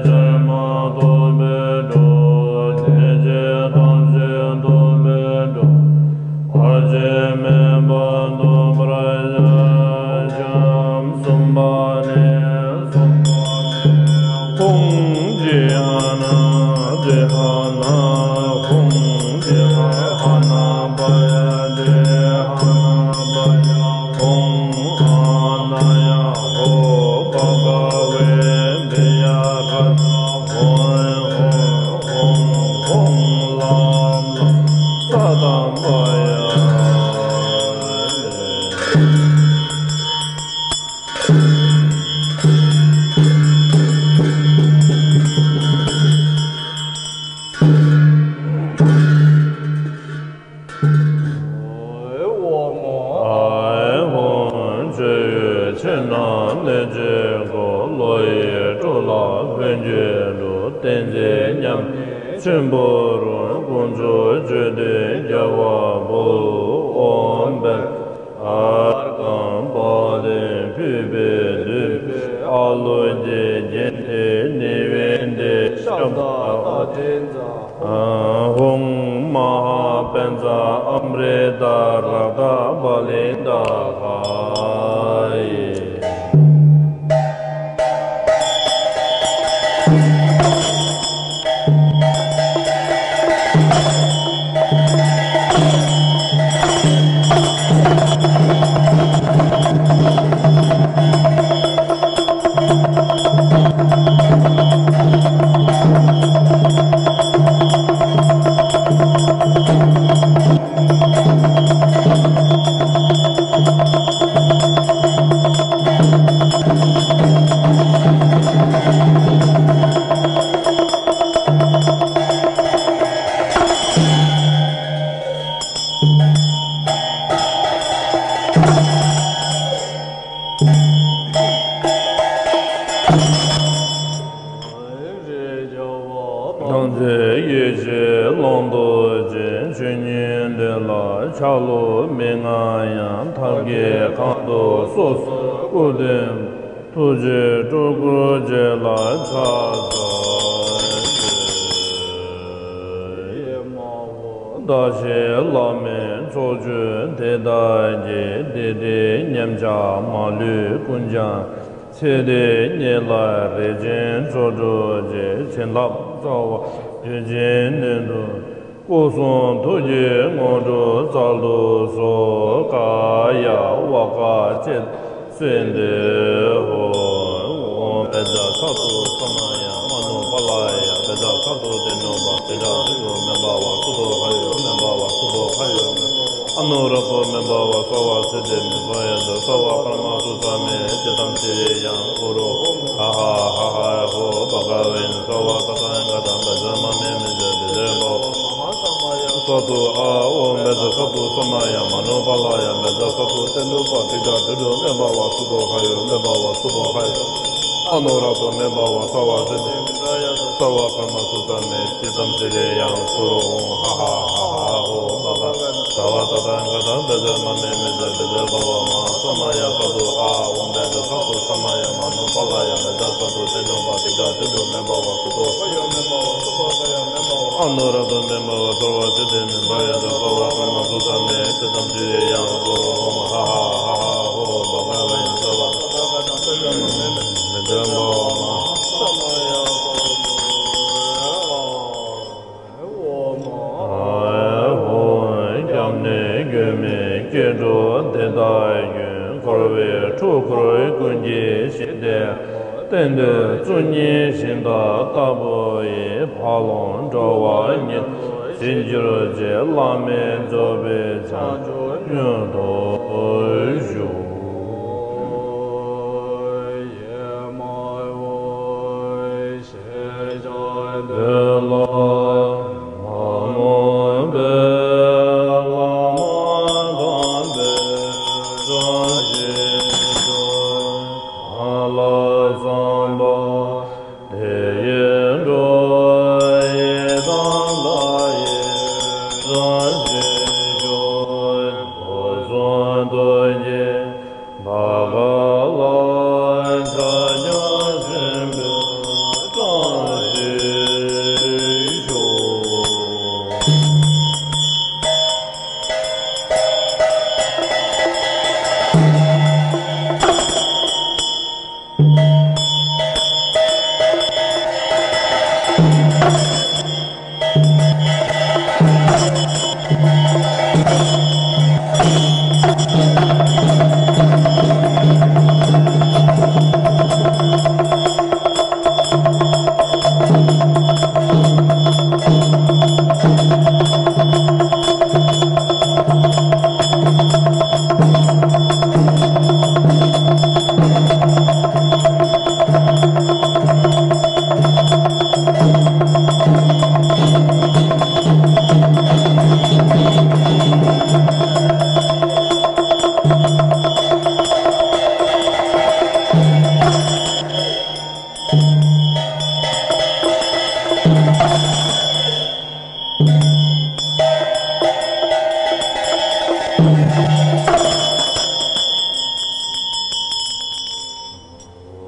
ཆེན་ཕྱིར་མ་ལྡོག་པའི་གྲོགས། སྡིག་ཅན་ཐམས་ཅད་བཟློག་པའི་གྲོགས། བར་ཆད་མེད་པར་བཟློག་པར་ཤོག། གསུམ་པ་ནི། ཧཱུྃ་ཧཱུྃ་ཧ་ན་ཏེ་ཧ་ན། ཧཱུྃ་ཧ་ན་པ་ཡ་ཏེ་ཧ་ན་པ་ཡ། ཧཱུྃ་ཨ་ན་ཡ་ཧོ་བྷ་ག་ཝེ་ཏེ་ཡ་ག་ཧ་ན། ཧཱུྃ་ཧཱུྃ་ཧཱུྃ་ཧཱུྃ་ལམ་ལམ་ས་དམ་པ་ཡ། ཨེ་ཧོ། ཆོས་ཡུལ་ཕྱི་ནང་གནོད་བྱེད་འཁོར། བློ་ཡི་སྤྲོ་ལ་བོན་གྱི་སྒྲོ། བསྟན་འཛིན་མཉམ་ཉིད་ཆེན་པོ་རུ། དཀོན་མཆོག་མཆོད་རྟེན་རྒྱལ་བ་པོ། ཨོཾ་བཛྲ་ཨརྒྷཾ་པཱ་ལིང་ཕུད་པའི་བདུད་པོས་ཨ་ལོ་གྱི་རྒྱན་ཏེ་ནི་ཝེ་ཏེ་ཤབྡ་ཏ་ཏེ་ཛ། ཧཱུྃ་མ་ཧཱ་པཉྩ་ཨ་མྲྀ་ཏ་རཀྟ་པ་ལི་ཏ་ཧ་ཡེ། ཆ་ལུགས་མི་མངའ་ཡང་། ཐབས་མཁས་གང་དུ་སོ་སོའི་སྐུ་དེ། ཐུགས་རྗེས་སྤྲུལ་སྐུར་བྱེད་ལ་ཕྱག་འཚལ་ཏེ། བདག་གཞན་བླ་མེད་ཕྱོགས་བཅུའི་དེ་དག་གི། བདེ་སྟེ་མཉམ་གཞག་མ་ལུས་ཀུན་ཀྱང་། ཚེ་འདི་ཉིད་ལ་རིན་ཆེན་མཆོག་སྒྲུབ་ཀྱི། བྱིན་རླབས་རྩ་བ་རྒྱུད་ཀྱི་སྣོད་དུ། སྐུ་གསུང་ཐུགས་ཀྱི་དངོས་གྲུབ་སྩལ་དུ་གསོལ། ཀཱ་ཡ་ཝཱ་ཀཱ་ཅི་ཏ་སིདྡྷི་ཧོ། ཨོཾ་བཛྲ་སཏྭ་ས་མ་ཡ་མ་ནུ་པཱ་ལ་ཡ། བཛྲ་སཏྭ་ཏེ་ནུ་པ། བཛྲ་ཏེ་ནུ་མེ་བྷ་ཝ། སུ་ཏོ་ཧ་ཡོ་མེ་བྷ་ཝ། སུ་ཏོ་ཧ་ཡོ་མེ་བྷ་ཝ། ཨ་ནུ་རཀྟོ་མེ་བྷ་ཝ། སརྦ་སིདྡྷི་མེ་བྷ་ཡ་ཏ། སརྦ་ཀརྨ་སུ་ཚ་མེ། ཅི་ཏཾ་སི་རི་ཡཾ་ཀུ་རུ། ཧ་ཧ་ཧ་ཧ་ཧོ། བྷ་ག་ཝན་སརྦ་ཏ་ཐཱ་ག་ཏ་བཛྲ་མ་མེ་མེ་ཛ་བཛྲ་བྷ་ཝ། མ་ཧཱ་ས་མ་ཡ་སྭ་ཏུ་ཨཱ། ཨོཾ་བཛྲ་སཏྭ་ས་མ་ཡ་མ་ནུ་པཱ་ལ་ཡ། བཛྲ་སཏྭ་ཏེ་ནུ་པ། བཛྲ་ཏེ་ནུ་མེ་བྷ་ཝ། སུ་ཏོ་ཧ་ཡོ་མེ་བྷ་ཝ། སུ་ཏོ་ཧ་ཡོ། ཨ་ནུ་རཀྟོ་མེ་བྷ་ཝ། སརྦ་སིདྡྷི་མེ་བྷ་ཡ་ཏ། སརྦ་ཀརྨ་སུ་ཚ་མེ། ཅི་ཏཾ་སི་རི་ཡཾ་ཀུ་རུ། ཧ་ཧ་ཧ་ཧ་ཧོ། བྷ་ག་ཝན་སརྦ་ཏ་ཐཱ་ག་ཏ་བཛྲ་མ་མེ་མེ་ཛ་བཛྲ་བྷ་ཝ། མ་ཧཱ་ས་མ་ཡ་སྭ་ཏུ་ཨཱ། ཨོཾ་བཛྲ་སཏྭ་ས་མ་ཡ་མ་ནུ་པཱ་ལ་ཡ། བཛྲ་སཏྭ་ཏེ་ནུ་པ། བཛྲ་ཏེ་ནུ་མེ་བྷ་ཝ། སུ་ཏོ་ཨ་ནུ་རཀྟོ་མེ་བྷ་ཝ། སརྦ་སིདྡྷི་མེ་བྷ་ཡ་ཏ། སརྦ་ཀརྨ་སུ་ཚ་མེ། ཅི་ཏཾ་སི་རི་ཡཾ་ཀུ་རུ། ཧ་ཧ་ཧ་ཧ་ཧོ། བྷ་ག་ཝན་སརྦ་ཏ་ཐཱ་ག་ཏ་བཛྲ་མ་མེ་མེ་ཛ་བཛྲ་བྷ་ཝ། མ་ཧཱ་ས་མ་ཡ་སྭ་ཏུ་ཨཱ། ཨོཾ་ཨཱཿཧཱུྃ། སྐྱབས་གནས་མགོན་མེད་སྐྱེ་འགྲོ་དེ་དག་ཀུན། འཁོར་བའི་འཁྲུལ་འཁོར་ཀུན་གྱི་ཞི་བདེ། གཏན་དུ་བཅུ་གཉིས་ཞིང་དག་ལྟ་བུ་ཡི། འཕགས་ལམ་འགྲོ་བ་ཉིད་དུ་ཞིག་གྱུར་ཅིག། བླ་མེད་རྫོགས་པའི་བྱང་ཆུབ་མྱུར་ཐོབ་ཤོག། ཨོཾ་ཨཱཿཧཱུྃ། ཞེས་བྱ་འདོད་ལ། མ་ནོར་བའི་བླ་མ་དམ་པའི་བཀྲ་ཤིས་ཤོག། གང་ལ་བསམ་པ་དེ་ཡིས་འགྲུབ། ཡི་དམ་ལྷ་ཡི་བཀྲ་ཤིས་ཤོག། སྐུ་གསུང་ཐུགས་ཀྱི་བྷ་ག་ལ་ཕྱག་རྒྱ་ཆེན་པོའི་བཀྲ་ཤིས་ཤོག།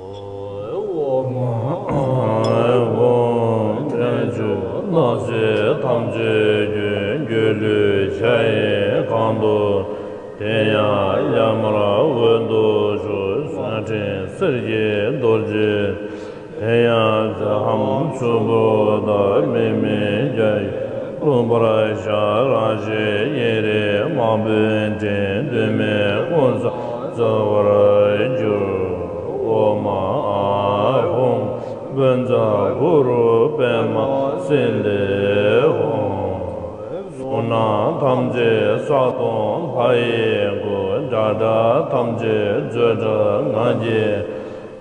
ཨོཾ་ཨཱཿཧཱུྃ། དཔལ་འབྱོར་སྣང་སྲིད་ཐམས་ཅད་ཀུན། སྒྱུ་ལུས་འཆར་ཡན་གང་དུ། དེ་ཡང་ཡར་མར་འོད་དུ་ཞུ། བསོད་ནམས་གསེར་གྱི་རྡོ་རྗེ། དེ་ཡང་ཙི་ཧམ་ཆུ་བུར་དང་། མིག་མིག་རྒྱ་ཡི་ཀླུང་པར་ཤར། རང་བཞིན་དབྱིངས་རིག་དམར་པོའི་སྤྲིན། གདོད་མའི་ཀུན་བཟང་བརྩེ་བར་གྱུར། ཨོཾ་ཨཱཿཧཱུྃ། བཛྲ་གུ་རུ་པདྨ་སིདྡྷི་ཧཱུྃ། གཟུགས་སྣང་ཐམས་ཅད་ས་དང་ལྷ་ཡི་སྐུ། སྒྲ་སྒྲ་ཐམས་ཅད་བརྗོད་བྲལ་ངང་གིས།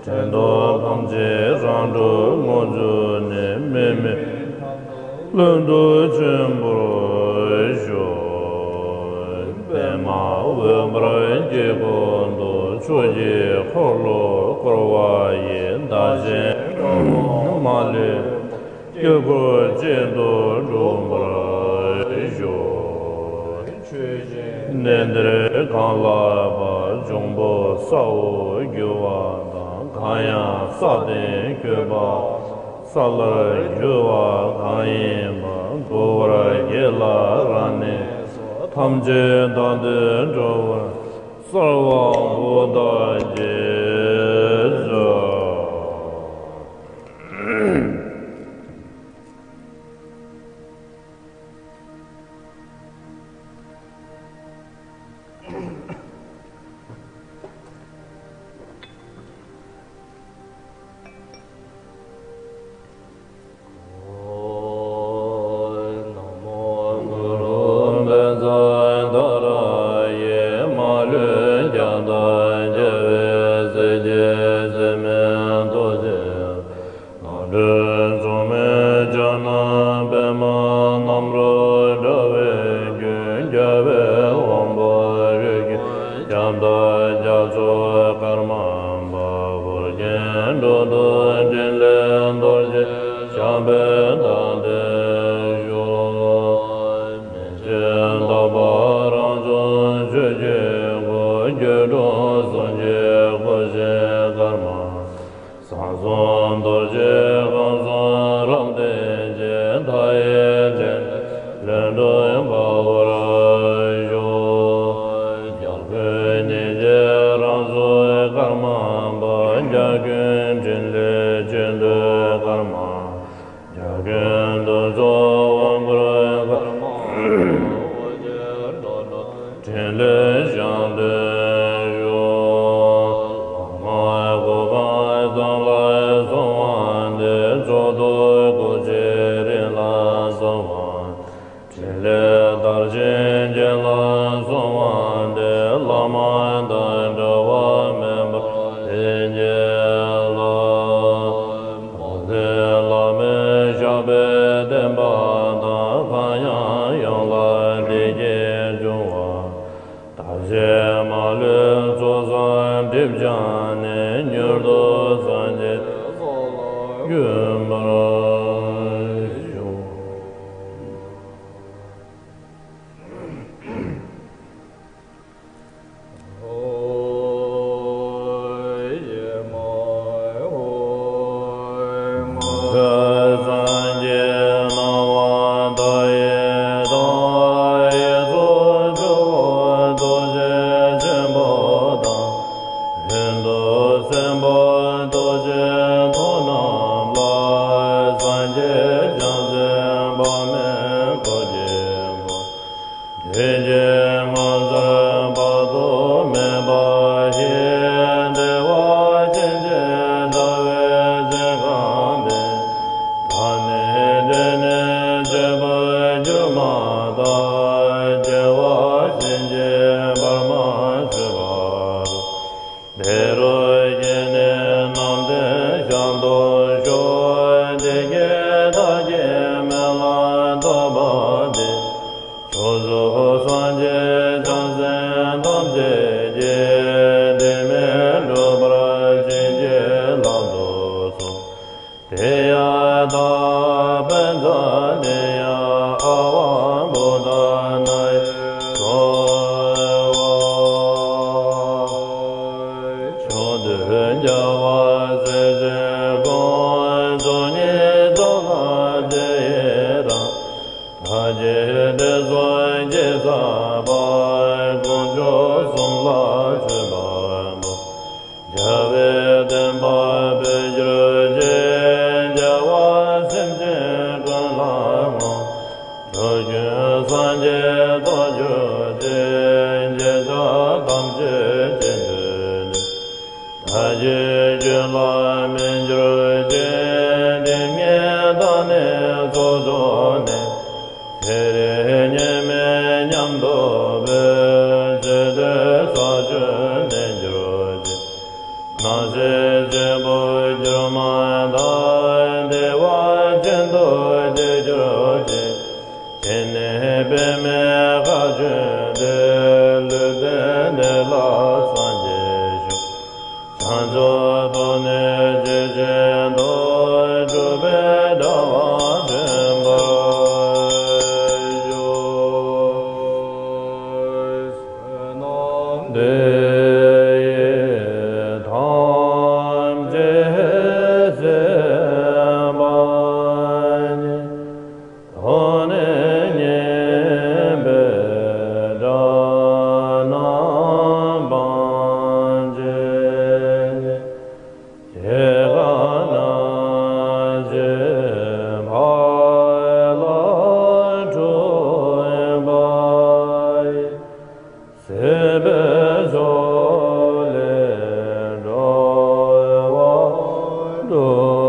དྲན་རྟོག་ཐམས་ཅད་རང་གྲོལ་ངོས་བཟུང་ནས། མིག་མིག་ལྷུན་གྲུབ་ཆེན་པོར་ཤོག། པདྨ་འོད་འབར་དཀྱིལ་འཁོར་དུ། ཆོས་ཀྱི་འཁོར་ལོ་བསྐོར་བ་ཡི། བདག་གཞན་འགྲོ་བ་མ་ལུས་པ། དཀྱིལ་འཁོར་གཅིག་ཏུ་འགྲོ་བར་ཤོག། ཆོས་ཅན། གནས་འདིར་གང་ལགས་པ། འབྱུང་པོ་ས་འོག་རྒྱུ་བ་དང་། གང་ཡང་ས་སྟེང་འཁོད་པ། ས་ལ་རྒྱུ་བ་གང་ཡིན་པ། འགོ་བར་གྱི་ལ་རང་གནས་སོ། ཐམས་ཅད་བདག་ཏུ་འགྲོ་བར། གསོལ་བ་འབུལ་དང་བགྱིས་སོ། ན་མོ་གུ་རུ་བཛྲ་ཏཱ་ར་ཡེ། མ་ལུས་ཀྱང་དག་རྒྱལ་བའི་སྲས་ཀྱི་སྲས་མོའི་ཐུགས་རྗེ། ནོར་བུ་མཚུངས་མེད་ཕྱག་ན་པདྨོ། རྣམ་རོལ་དགྲ་བོའི་རྒྱུད། རྒྱལ་བའི་དབང་པོ་རིགས་ཀྱི་ཁྱབ་བདག་རྒྱ་མཚོ་ཀརྨ་པ། ཨོ་རྒྱན་འགྲོ་དྲུག་ཕྲིན་ལས་རྡོ་རྗེ་ཞགས་པའི་མདངས་ལྡན་བཞུགས། མི་ཕྱེད་རྟག་པ་རང་བྱུང་ཆོས་ཀྱི་སྐུ། སྒྱུ་འཕྲུལ་གསུང་གི་སྐུ་ཞབས་ཀརྨ། ཟངས་གསུམ་རྡོ་རྗེ་ཁང་གསུམ་རབ་བརྟན་ཅན། མཐའ་ཡས་ཕྲིན་ལས་ལྷུན་གྲུབ་འཕགས་པར་བཞུགས། རྒྱལ་ཀུན་སྙིང་རྗེ་རང་གཟུགས་ཀརྨ་པ། རྒྱལ་ཀུན་ཕྲིན་ལས་ཆེས་མཐུ་ཀརྨ། རྒྱལ་ཀུན་དུ་གསོལ་དབང་བསྐུར་ཀརྨ། ཕྲིན་ལས་ཞབས་བརྟན་ཞུ། ལྷ་སྔགས་སྐུ་ཁམས་གཙང་ལ་གསོལ་བ་འདེབས། ཕྱོགས་བཅུའི་སྐུ་ཚེ་རིང་ལ་གསོལ་བ། ཕྲིན་ལས་མཐར་ཕྱིན་རྒྱས་ལ་གསོལ་བ་འདེབས། བླ་མ་དང་འབྲལ་བ་མེད་པར་བདེ་སྐྱིད་ལ། འོད་ཟེར་ལྷ་མོའི་ཞབས་པད་བརྟན་པ་དང་། གང་ཡང་ཡང་ལ་བདེ་སྐྱིད་འབྱུང་བ། བདག་གཞན་མ་ལུས་ཚོགས་བསགས་སྒྲིབ་སྦྱངས་ནས། མྱུར་དུ་སངས་རྒྱས་ཚོགས་ལ་འགོད་པར་ཤོག། དུས་ཀྱི་ངོ་མཚར་དཔག་ཏུ་མེད་པ་ཡི། བདེ་བ་ཅན་གྱི་དགྲ་བོའི་སེམས་ཁམས་ལྡན། ད་ནི་དེ་ནས་ཆོས་པར་གྱུར་མ་ཐག་སྐྱེ་བ་གཞན་གྱིས་བར་མ་ཆོད་པ་དང་། དེ་རུ་སྐྱེས་ནས་རྣམ་ཐོས་ཤིན་ཏུ་ཤོག། དེ་སྐད་བདག་གིས་སྨོན་ལམ་བཏབ་པ་འདི། ཕྱོགས་བཅུའི་སངས་རྒྱས་བྱང་སེམས་ཐམས་ཅད་ཀྱིས། དྲི་མེད་འགྲུབ་པར་བྱིན་གྱིས་བརླབ་ཏུ་གསོལ། དེ་ཡང་དག་པར་མཛད་ནས་ཡང་། ཨ་ཝ་བོ་དྷ་ནཱ་ཡེ་གསོལ་བ། ཕྱོགས་དུས་རྒྱལ་བ་སྲས་བཅས་དགོངས། ཚོགས་གཉིས་རྫོགས་ལ་དེ་ཡི་རང་། མཐའ་བརྒྱད་ཏུ་སོགས་དགེ་རྩ་བར། དཀོན་མཆོག་གསུམ་ལ་མཆོད་པ་འབུལ། རྒྱལ་བའི་བསྟན་པ་འཕེལ་གྱུར་ཅིག། རྒྱལ་བ་སེམས་ཅན་ཀུན་ལ་བསྔོ། འགྲོ་ཀུན་སངས་རྒྱས་རྟོགས་གྱུར་ཅིག། དགེ་རྩ་ཐམས་ཅད་གཅིག་ཏུ་ནི། མཐའ་བཞིའི་རྒྱུད་ལ་སྨིན་གྱུར་ཅིག། སྡུག་བསྔལ་དག་ནས་ཚོགས་རྫོགས་ནས། ཚེ་རིང་ཉེས་མེད་མཉམ་དུ་སྤེལ། ཚེ་སྟོད་ས་བཅུར་གནས་གྱུར་ཅིག། སྣང་སྲིད་གཅིག་པུར་གྱུར་མ་ཐག། བདེ་བ་ཅན་དུ་སྐྱེ་གྱུར་ཅིག། དེང་ནས་འབད་མེད་མཁའ་སྤྱོད་དེ། ལུས་རྟེན་དེ་ལ་སངས་རྒྱས་ཤོག། བྱང་ཕྱོགས་སྟོད་ནས་ཇི་བཞིན་དུ། སྒྲུབ་པའི་དྲ་བ་འདྲེན་པར་ཤོག། སོ།